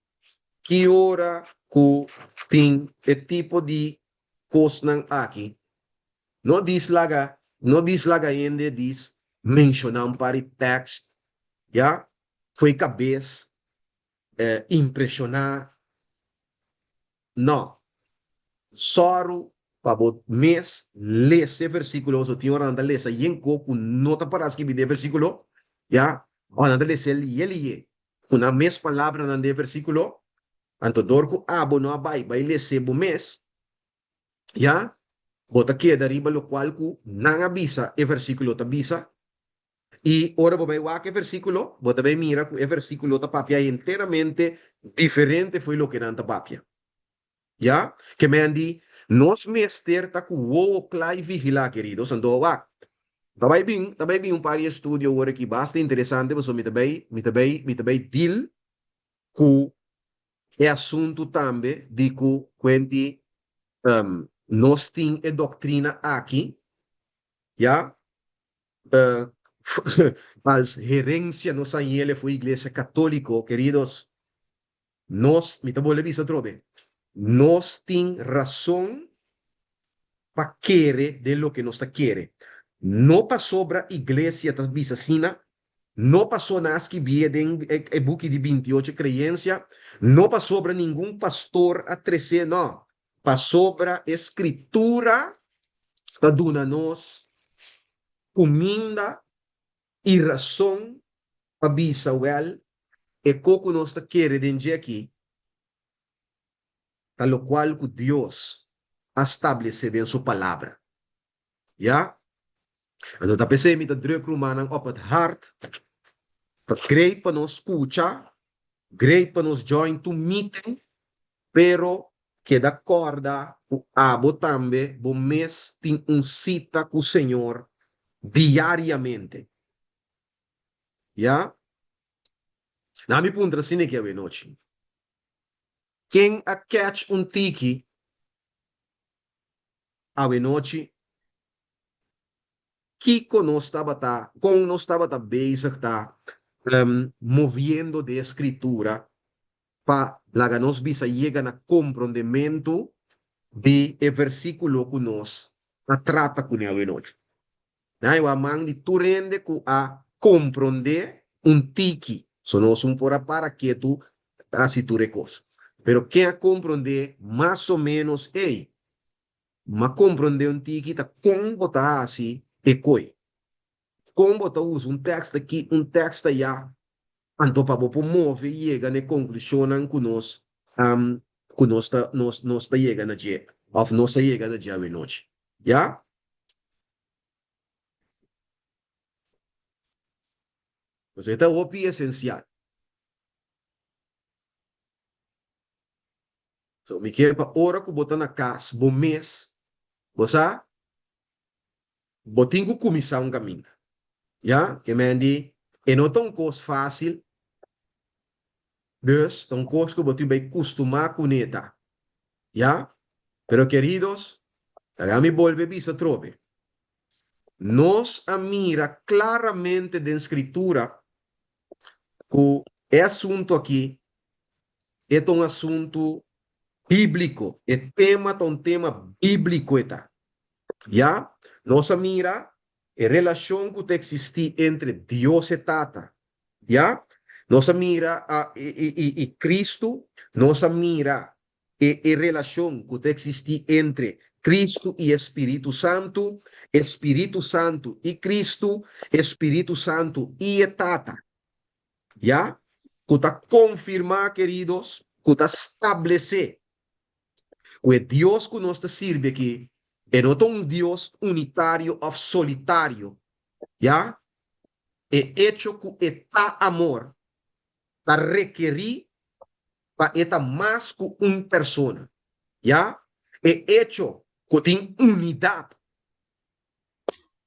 Ki ora ku tin e tipo di kosnan aki? No dis laga, no dis laga hende dis menshoná un par di tèkst, ya, fo'i kabes, impreshoná. No. Sòru pa bo mes lesa e versíkulo, pasobra tin ora nan ta lesa yen ko ku no ta pará skibí den e versíkulo, ya, òf nan ta lesa el liye liye ku nan mes palabranan den e versíkulo, anto dor ku abo no a bai bai les'é bo mes, ya, bo ta keda riba lokual ku nan a bisa e versíkulo ta bisa, i ora bo bai wak e versíkulo, bo ta bai mira ku e versíkulo ta papia enteramente diferente fo'i loke nan ta papia. Ya? Ke men di, nos mester ta ku wowo kla i vigilá, keridos. Anto wak, ta bai bin, ta bai bin un par di estudio awor aki basta interesante, pasobra mi ta bai, mi ta bai, mi ta bai deal ku e asuntu tambe di ku kuenti nos tin e doktrina aki, ya, als herencia nos a yele fu Iglesia Católico, queridos, nos, mi ta bolbe bisa atrobe, nos tin razon pa kere den loke nos ta kere. No pasobra Iglesia ta bisa asina, no paso nan a skibié den e buki di bintiocho creencia, no pasobra ningun pastor a tresé, no, Pasobra e Scritura ta duna nos cuminda i rason pa bisa, Wel, e co cu nos ta kere den dje aki ta locual cu Dios a stablece den su Palabra. Ya? Anto ta p'esei mi ta druk rumannan op het hart. Ta great pa nos scucha, great pa nos join tur meeting, pero keda corda cu abo tambe bo mes tin un cita cu Señor diariamente. Ya? Na mi puntra asina aki awenochi. Ken a catch un tiki Awenochi, kiko nos tabata, kon nos tabata bezig ta moviendo den e Skritura pa laga nos bisa yega na komprondementu di e versíkulo ku nos a trata kuné awenochi? Nan e wak man di tur hende ku a komprondé un tiki, so nos un por a para ketu hasi tur e kos. Pero ken a komprondé mas o ménos, ey, M'a komprondé un tiki ta kon bo ta hasi e koi. Kon bo ta usa un tèkst aki, un tèkst ayá, anto pa bo por move i yega na e konklushonnan ku nos ku nos ta nos nos ta yega na dje òf nos a yega na dje awenochi. Ya? Pues e ta hopi esensial. So mi kier pa ora ku bo ta na kas bo mes, bo sa, bo tin ku kuminsá un kaminda. Ya, ke men di, e no ta un kos fásil, dus ta un kos ku bo tin bai kustumá kuné ta. Ya, pero keridos, laga mi bolbe bisa atrobe, nos a mira klaramente den Skritura ku e asuntu aki e ta un asuntu bíbliko, e tema ta un tema bíbliko e ta. Ya, nos a mira e relashon ku ta eksistí entre Dios e Tata, ya, nos a mira a i i Kristu, nos a mira e e relashon ku ta eksistí entre Kristu i e Spiritu Santu, e Spiritu Santu i Kristu, e Spiritu Santu i e Tata, ya, ku ta konfirmá, keridos, ku ta stablesé ku e Dios ku nos ta sirbi aki e no ta un Dios unitario òf solitario, ya, e echo ku e ta amor ta rekerí pa e ta mas ku un persona, ya, e echo ku tin unidat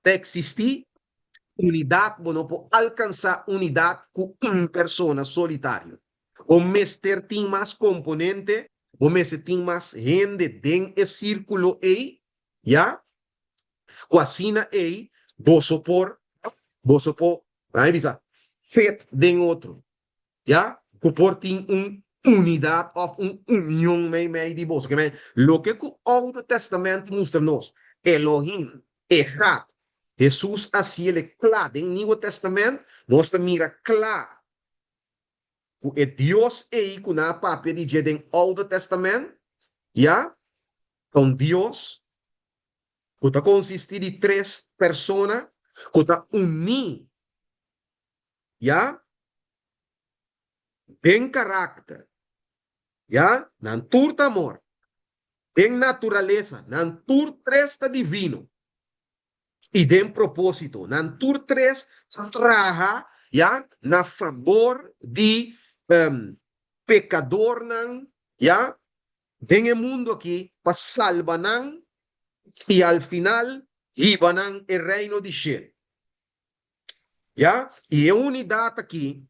ta eksistí, unidat bo no por alkansá unidat ku un persona solitario. Bo mester tin mas komponente, bo mester tin mas hende den e sírkulo ei, ya, ku asina ei boso por, boso por, laga mi bisa, fit den otro. Ya, ku por tin un unidat òf un union meimei di boso. Ke men, loke ku Oude Tèstamènt mustra nos, Elohim, Echad, Hesus a siel e kla den Nieuwe Tèstamènt, nos ta mira kla ku e Dios ei ku nan a papia di dje den Oude Tèstamènt, ya, ta un Dios ku ta konsistí di tres persona ku ta uní. Ya, den karakter, ya, nan tur ta amor. Den naturalesa, nan tur tres ta divino. I den propósito, nan tur tres ta traha, ya, na fabor di pekadornan, ya, den e mundu aki pa salba nan i al final hiba nan e reino di shelu. Ya, i e unidat aki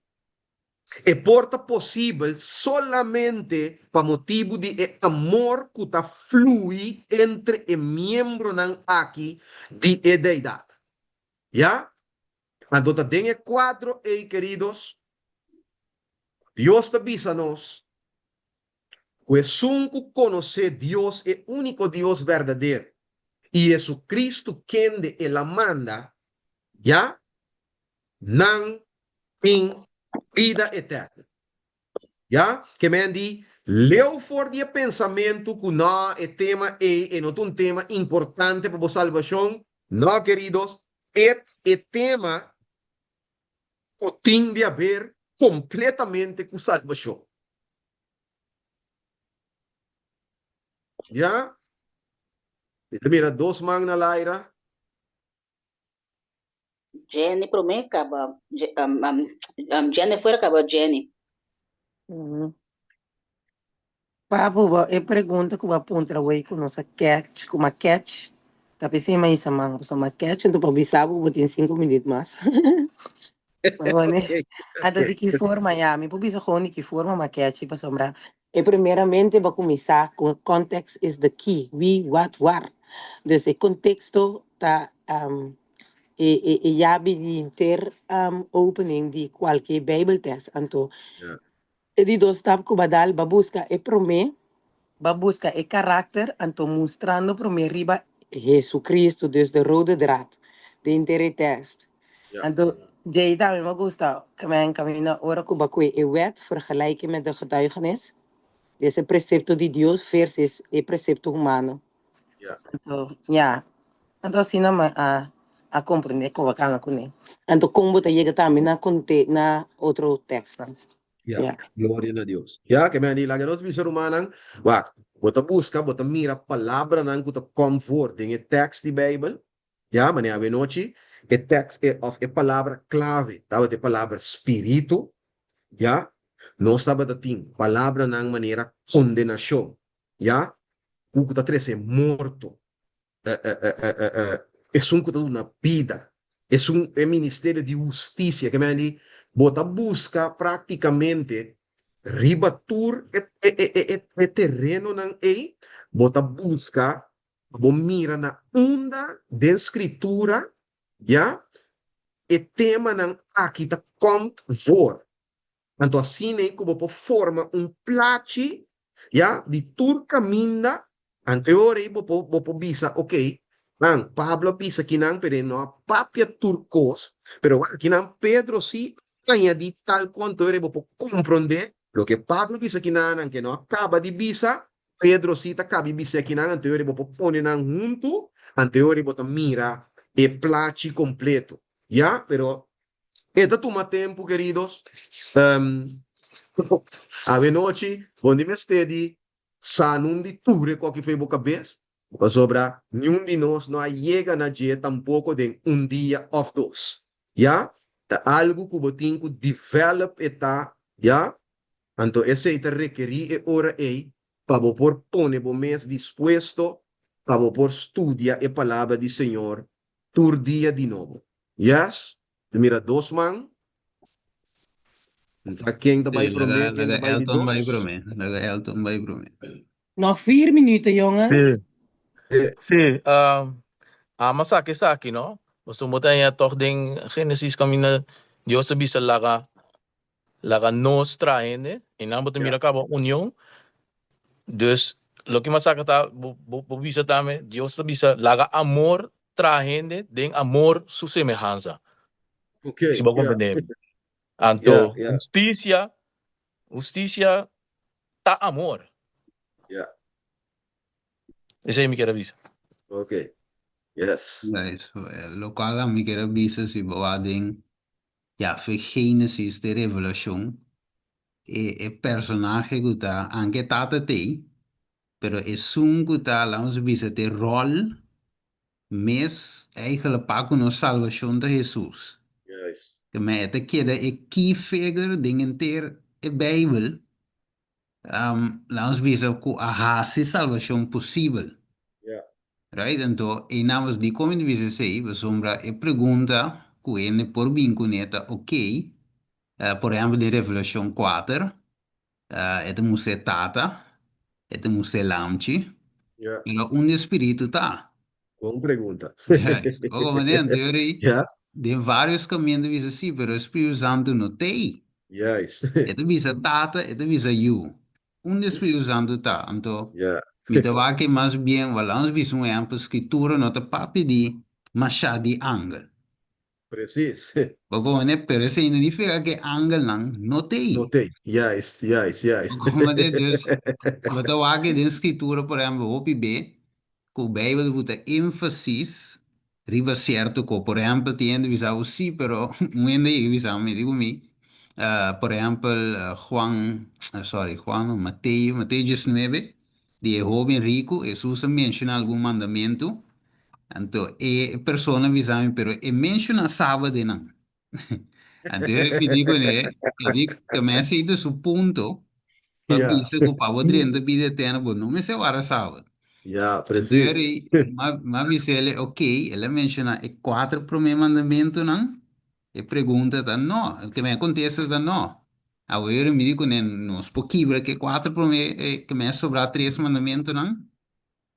e por ta posibel solamente pa motibu di e amor ku ta flui entre e miembronan aki di e Deidat. Ya, anto ta den e kuadro ei, keridos, Dios ta bisa nos ku esun ku konosé Dios, e úniko Dios berdadero, i Jesucristo kende el a manda, ya, nan tin bida eterno. Ya, ke men di, leu for di e pensamentu ku no, e tema ei e no ta un tema importante pa bo salbashon. No, keridos, e e tema ku tin di haber kompletamente ku salbashon. Ya? Mi ta mira dos man na laira. Jenny promé kaba, Jennifer kaba Jenny. Papu, bo e pregunta ku bo a puntra awey ku nos a catch, ku m'a catch, ta p'esei m'a hisa man, pasobra m'a catch anto pa bisa bo, bo tin sinku minüt mas. Anto di ki forma ya, mi por bisa gewoon di ki forma m'a catch pasobra e primeramente bo a kuminsá ku context is the key, wie, wat, waar. Dus e konteksto ta e e yabi di henter opening di kualke bijbeltekst. Anto E di dos stap ku ba dal, ba buska e promé, ba buska e karakter, anto mustrando promé riba Jesucristo, dus de rode draad den henter e tèst. Anto djei tambe mi a gusta kmen kaminda ora ku ba kue e wet vergelijken met de getuigenis, des e precepto di Dios versus e precepto humano. Anto, ya. Anto asina mi a a comprende con a cana cune. Anto con bo ta yega tambe na conte na otro tekstnan. Ya, gloria na Dios. Ya, ke men di laga nos bisa rumannan, wak, bo ta buska, bo ta mira palabranan ku ta kom voor den e tekst di Beibel, ya, manera awenochi, e tekst e òf e palabra klave tabata e palabra spiritu, ya, nos tabata tin palabranan manera kondenashon, ya, ku ku ta trese morto, esun ku ta duna bida. Esun e ministerio di hustisia, ke men di bo ta buska praktikamente riba tur e e e e e terenonan ei, bo ta buska pa bo mira na unda den Skritura, ya, e temanan aki ta komt voor. Anto asina ei ku bo por forma un plachi, ya, di tur kaminda, anto e ora ei bo por bo por bisa, okey, nan, Pablo a bisa kinan, pero e no a papia tur kos, pero wak kinan Pedro sí a añadí tal ku anto e ora ei bo por komprondé loke Pablo a bisa kinan, nan ke no a kaba di bisa, Pedro sí ta kaba di bisa kinan, anto e ora ei bo por pone nan huntu, anto e ora ei bo ta mira e plachi kompleto, ya, pero E ta tuma tempu, keridos. Awenochi, bo ni mester di sa nun di tur e koki for bo kabes, pasobra niun di nos no a yega na dje tampoko den un dia òf dos. Ya? Ta algu ku bo tin ku develop e ta, ya? Anto esei ta rekerí e ora ei pa bo por pone bo mes dispuesto pa bo por studia e Palabra di Señor tur dia di nobo. Yes, ta mira dos man. N sa ken ta bai Sí, promé, laga, ken ta laga bai di Elton bai dos. promé. Laga Elton bai promé. Nog vier minuten, jongens. Sí. Eh, Sí, um, ama sa esaki, no? Pasobra bo ta haña tòg den Génesis kaminda Dios ta bisa laga laga nos traha hende i nan bo ta Ja. mira kaba union. Dus loke mi a saka ta bo bo bo bisa tambe Dios ta bisa laga amor traha hende den amor su semehansa. Oké, Si bo ja. comprende mi. Ja, Anto ja. hustisia hustisia ta amor. Ja. Esei mi kier a bisa. Oké. Yes. Nice. Lokual ami kier a bisa si bo a den Ya, fe Génesis te Revelashon, e e personahe ku ta, anke tata t'ei, pero esun ku ta, laga nos bisa, t'e ròl mes eigentlik pa ku nos salbashon ta Hesus. Juist. Ke men e ta keda e key figure den henter e Beibel, laga nos bisa, ku a hasi salbashon posibel. Ja. Right? Anto, einan nos dikon mi ta bisa esei? Pasobra e pregunta ku hende por bin kuné ta, okey, por ehèmpel den Revelashon kuater, e ta mustra e Tata, e ta mustra e Lamchi, Ja. pero unda e Spiritu ta? Bon pregunta. Juist. Bo komprendé? Anto yori, Ja. den vários kaminda bisa sí, pero e Spiritu Santu no t'ei. Juist. E ta bisa Tata, e ta bisa Yu. Unda e Spiritu Santu ta? Anto, Ja. mi ta wak e mas bien, wèl, nos bisa un ehèmpel, Skritura no ta papia di mashá di angel. Precies. Bo komprendé? Pero esei no nifiká ku e angelnan no t'ei. No t'ei. Juist, juist, juist. Bo komprendé? Dus, bo ta wak den Skritura, por ehèmpel, hopi be ku Beibel ta buta énfasis riba sierto ko. Por ehèmpel, tin hende bisa bo sí, pero un hende a yega bisa mi, di ku mi, por ehèmpel, Juan, sorry, Juan no, Mateo, Mateo diesnuebe, di e hóben riku, Hesus a menshoná algun mandamentu, anto e persona a bisa mi, pero e menshoná sabadenan. Anto e ripití kuné, e di ku mi a sinti su punto pa Ja. bisa ku pa bo drenta bida eterno bo no mester wara sabat. Ja, Anto precies. eri m'a m'a bis'el, ok, el a menshoná e kuater promé mandamentunan, e pregunta ta no, ke mi a kontesta ta no. Awor eri mi di kuné, nos por kibra ke kuater promé, ke mi a sobrá tres mandamentunan?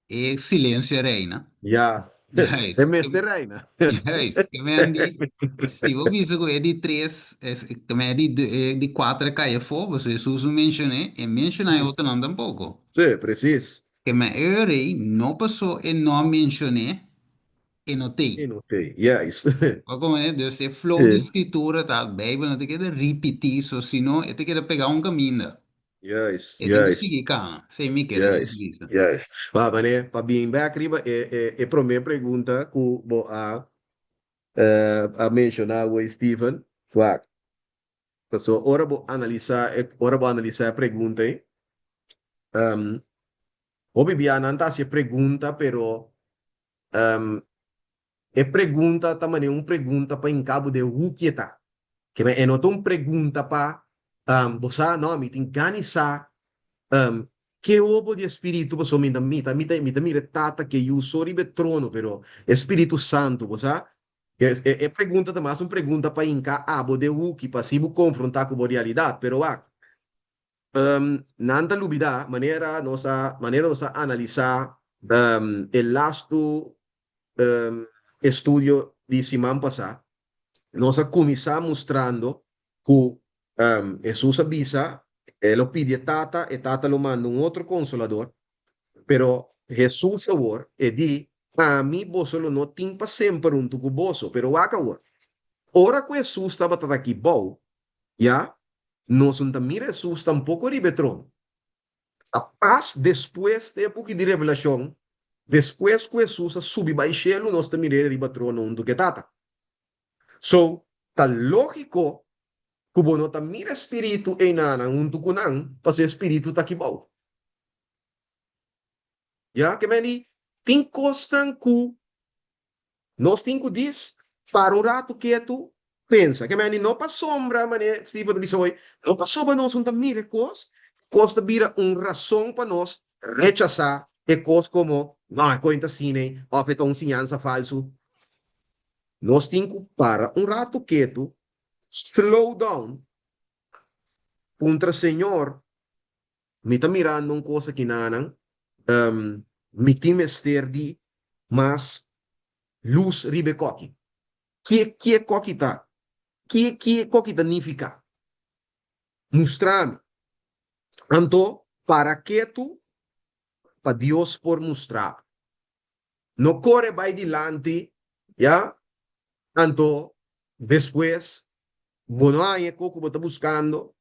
E silencio reina. Ja, Juist. e mester reina. Juist. Ke men di, si bo bisa ku e di tres, ke men di, e di kuater a kai afó, pasobra Hesus no menshon'é, e menshoná e otronan tampoko. Sí, presis. Ke men e rei no pasó e no a menshon'é, e no t'ei. E no t'ei, juist. Bo komprendé? Dus e flow di Sí. Skritura ta, Beibel no ta keda ripití, so sino e ta keda pegá un kaminda. Juist, E tin ku juist. sigui kana. Esei mi kere Juist, bisa. juist. Ba, mane, pa bin bek riba e, e, e prome pregunta ku bo a, eh, a menshoná awor, Steven. Wak, paso ora bo analisá e, ora bo analisá e pregunta ei, um, hopi bia nan ta hasi e pregunta, pero, um, E pregunta ta manera un pregunta pa hinca bo den hoekje ta. Ke men e no ta un pregunta pa bo sa, no, mi tin gana sa ke hobo di e Spiritu pasobra mi ta mi ta mi ta mi ta mira e Tata ke yu so riba e trono, pero e Spiritu Santu, bo sa? E pregunta ta mas un pregunta pa hinká abo den huki pa si bo konfrontá ku bo realidat. Pero wak, nan ta lubidá manera nos a manera nos a analisá e lastu estudio di siman pasá, nos a kuminsá mustrando ku Hesus a bisa e lo pidi e Tata, e Tata lo manda un otro Konsolador, pero Hesus awor e di, Ami boso lo no tin pa semper huntu ku boso. Pero wak awor, ora ku Hesus tabata aki bou, ya, nos no ta mira Hesus tampoko riba e trono. Ta pas despues den e buki di Revelashon, despues ku Hesus a subi bai shelu, nos ta mir'é riba trono huntu ku e Tata. So, ta lógiko ku bo no ta mira e spiritu einanan huntu ku nan, pasobra e spiritu ta kibou. Ya, ke men di, tin kosnan ku nos tin ku dis, para un ratu ketu, pensa. Ke men di, no pasobra, manera Steven ta bisa hoy, no pasobra nos no ta mira e kos, kos ta bira un rason pa nos rechasá e kos komo, no, e kos ta asina ei, òf e ta un siñansa falsu. Nos tin ku para un ratu ketu, slow down, puntra Señor, mi ta mirando un kos akinanan, mi tin mester di mas lus riba e koki. Ke ke e koki ta? Ke ke e koki ta nifiká? Mustra mi. Anto, para ketu pa Dios por mustra bo. No kore bai dilanti, ya, anto despues bo no haña e kos ku bo ta buskando,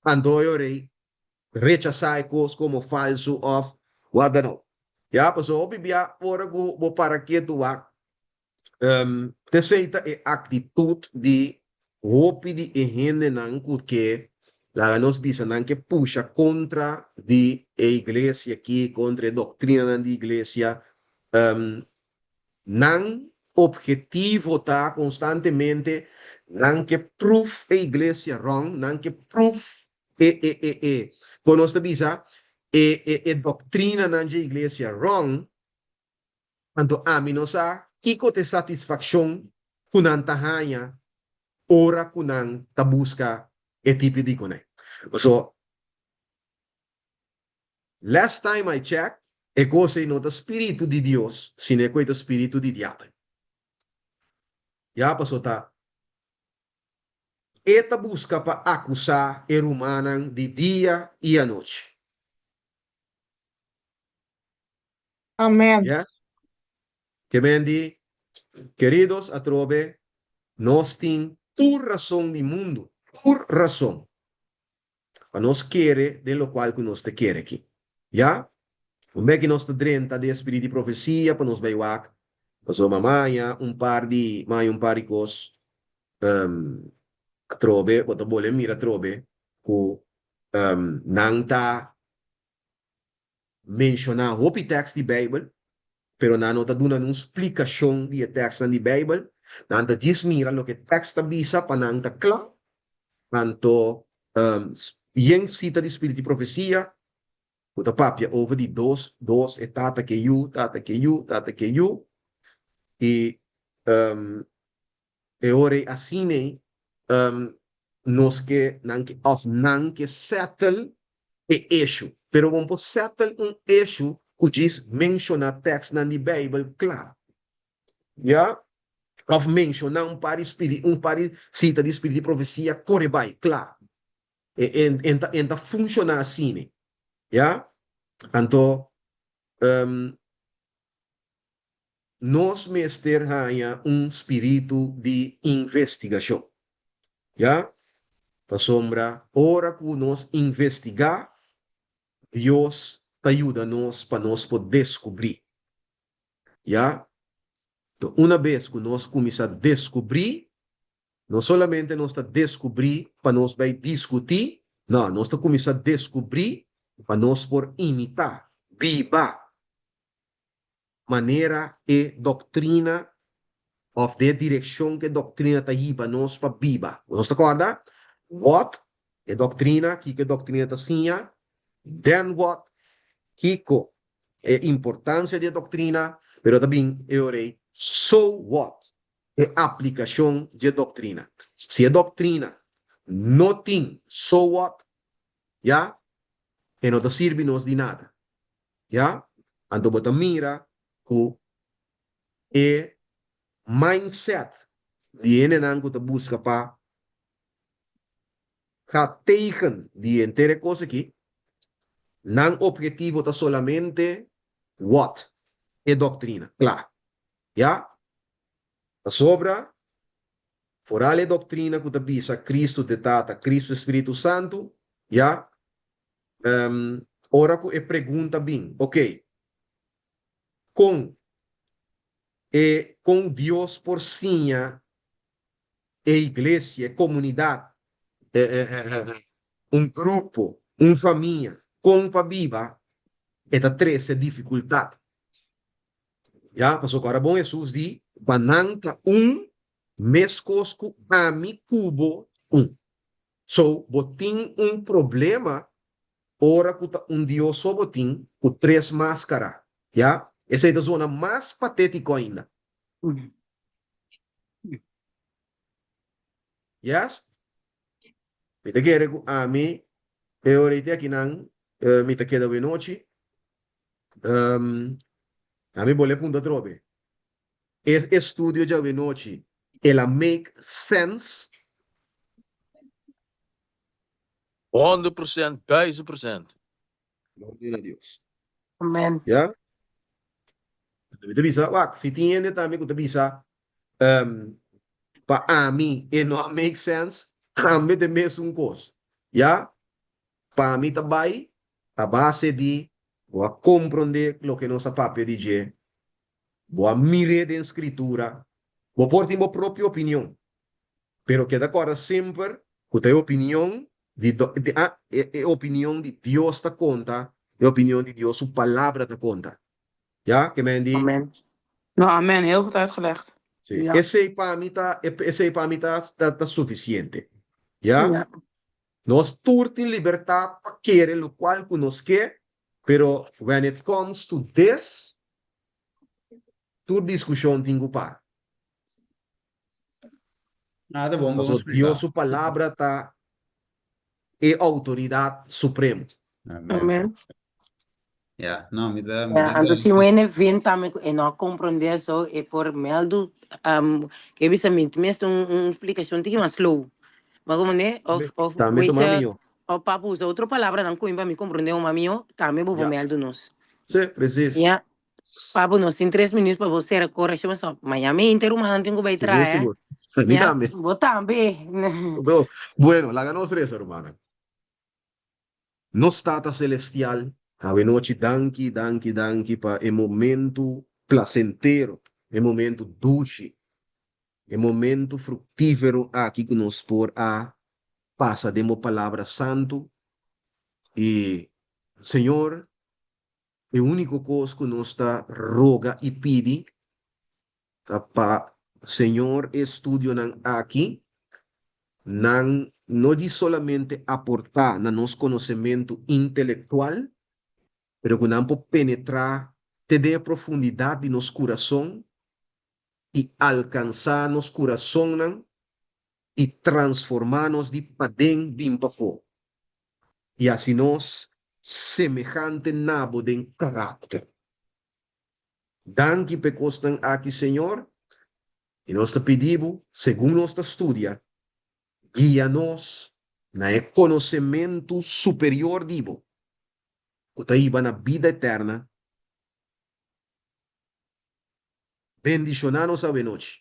anto e ora ei rechasá e kos komo falsu òf wak dan ook. Ya, pasobra hopi bia ora ku bo para ketu wak, T'esei ta e aktitut di hopi di e hendenan ku ke laga nos bisa nan ke pusha kontra di e iglesia aki, kontra e doktrinanan di iglesia. Nan ophetivo ta konstantemente nan ke pruf e iglesia ròn, nan ke pruf e e e e kon nos ta bisa e e e doktrinanan dje iglesia ròn. Anto ami no sa kiko ta e satisfakshon ku nan ta haña ora ku nan ta buska e tipo di konai. Paso, last time I check, e kos ei no ta spiritu di Dios, sino e ku ei ta spiritu di diabel. Ya, paso ta e ta buska pa akusá e rumannan di dia i anochi. Amen. Yes. Ke men di, Keridos, atrobe nos tin tur rason di mundu, tur rason, pa nos kere den lokual ku nos ta kere aki. Ya? Un bek ki nos ta drenta den espiritu di profesia pa nos bai wak, pasobra maña un par di, maña un par di kos, atrobe bo ta bole mira atrobe ku nan ta menshoná hopi tèks di Beibel, pero nan no ta duna nun splikashon di e tèksnan di Beibel. Nan ta djis mira loke e tèks ta bisa pa nan ta kla. Anto, yen sita di spiritu di profesia ku ta papia over di dos, dos, e tata ku e yu, tata ku e yu, tata ku e yu. I E ora ei asin'ei nos ke nan ke òf nan ke settle e issue. Pero bo no por settle un issue ku djis menshoná tèkstnan di Beibel kla. Ya? Òf menshoná un par di spiri un par di sita di spiritu di profesia kore bai kla. E e ta e ta funshoná asin'ei. Ya? Anto Nos mester haña un spiritu di investigashon. Ya, pasobra ora ku nos investigá, Dios ta yuda nos pa nos por deskubrí. Ya, to una bes ku nos kuminsá deskubrí, no solamente nos ta deskubrí pa nos bai diskutí, no, nos ta kuminsá deskubrí pa nos por imitá, biba manera e doktrina òf den e direkshon ku e doktrina ta hiba nos pa biba. Nos ta kòrda? What? E doktrina, kiko e doktrina ta siña? Then what? Kiko e importansia di e doktrina? Pero ta bin e ora ei, so what? E aplikashon dje doktrina. Si e doktrina no tin so what, ya, e no ta sirbi nos di nada. Ya? Anto bo ta mira ku e mindset di hendenan ku ta buska pa ga tegen di henter e kos aki, nan ophetivo ta solamente what? E doktrina. Kla. Ya. Pasobra, foral e doktrina ku ta bisa Kristu t'e Tata, Kristu e Spiritu Santu, ya, ora ku e pregunta bin, oke, kon e kon Dios por siña e iglesia, e komunidat, un grupo, un famia, kon pa biba, e ta trese difikultat. Ya, pasobra ora bon Hesus di, Pa nan ta un, meskos ku ami ku bo un. So, bo tin un problema ora ku ta un Dios so bo tin ku tres maskara. Ya, esei ta zona mas patétiko ainda. Yes? Mi ta kere ku ami e ora ei te akinan mi ta keda wenochi. Ami bole punta atrobe. E estudio djawenochi el a make sense? 100%, 1000%. Gloria na Dios. Amen. Ya? Mi ta bisa, wak, si tin hende tambe ku ta bisa, pa ami e no a make sense, tambe ta e mesun kos. Ya? Pa mi ta bai a base di bo a komprondé loke nos a papia di dje, bo a mir'é den Skritura, bo por tin bo propio opinion, pero keda kòrda semper ku ta e opinion di e opinion di Dios ta konta, e opinion di Dios su Palabra ta konta. Ya, ke men di. Amen. No, amen. Heel goed uitgelegd. Sí. Ja. Esei pa mi ta, esei pa mi ta, ta sufisiente. Ya? Ja. Nos tur tin libertad pa kere locual cu nos ke, pero when it comes to this, tur discusion tin cu para. Ah, ta bon, bon Pasobra explica. Dios su palabra ta e autoridad supremo. Amen. Amen. Ja, no, mi ta, mi Ja, ta anto si gradeci. un hende ven tambe ku e no a komprondé so e por mèldu um, ke bisa mi mester un, un splikashon tiki mas slow. Ma komprondé? Of, of Tambe weet tuma je, mihó. of papa usa otro palabranan ku mi pa mi komprondé un mihó, tambe bo por Ja. mèldu nos. Sí, precies. Ja. Papo, nos tin tres minuut pa bo sera korekshon, so mañana mi henter rumannan tin ku bai Sigur, traha, eh. sigur. Mi Ja, tambe. bo tambe. Bo, bueno, laga nos resa, rumannan. Nos Tata Celestial, awenochi danki, danki, danki pa e momento placentero, e momento dushi, e momento fructifero aki cu nos por a pasa den bo Palabra Santo. Y, Señor, e unico cos cu nos ta roga y pidi Ta pa Señor e estudionan aki, nan no di solamente aportá na nos konosementu intelektual, pero ku nan por penetrá te den e profundidat di nos kurason i alkansá nos kurasonnan i transformá nos di paden bin pafó, i hasi nos semehante na bo den karakter. Danki p'e kosnan aki, Señor, i nos ta pidi Bo, segun nos ta studia, guia nos na e konosementu superior di Bo, ku ta hiba na bida eterna. Bendishoná nos awenochi.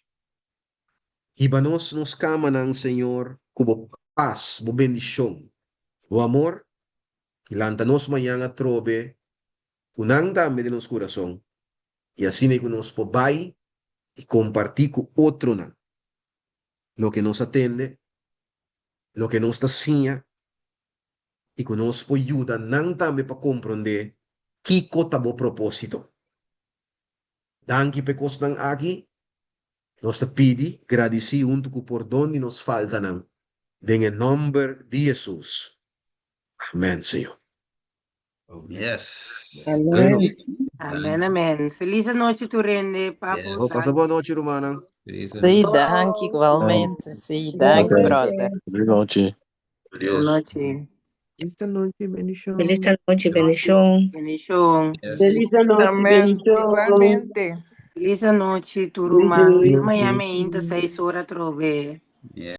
Hiba nos nos kamanan, Señor, ku Bo pas, Bo bendishon, Bo amor, i lanta nos mañan atrobe ku nan tambe den nos kurason i asina ku nos por bai i kompartí ku otronan loke nos a tende, loke nos ta siña i ku nos por yuda nan tambe pa komprondé kiko ta bo propósito. Danki pa e kosnan aki. Nos ta pidi, gradisí huntu ku pordon di nos faltanan den e nòmber di Hesus. Amèn, Señor. Yes. Bueno. Amen, amen. Feliz anochi tur hende. Papo, Pasa danki. bon nochi, rumannan. Sí, danki igualmente. Sí, danki, brother. Feliz nochi. Adios. Nochi. Felis nochi, bendishon. Felis nochi, bendishon. Bendishon. Felis nochi, Amèn. bendishon. Igualmente. Felis nochi, tur ruman. Doei. Mañan mainta 6 or atrobe. Yeah.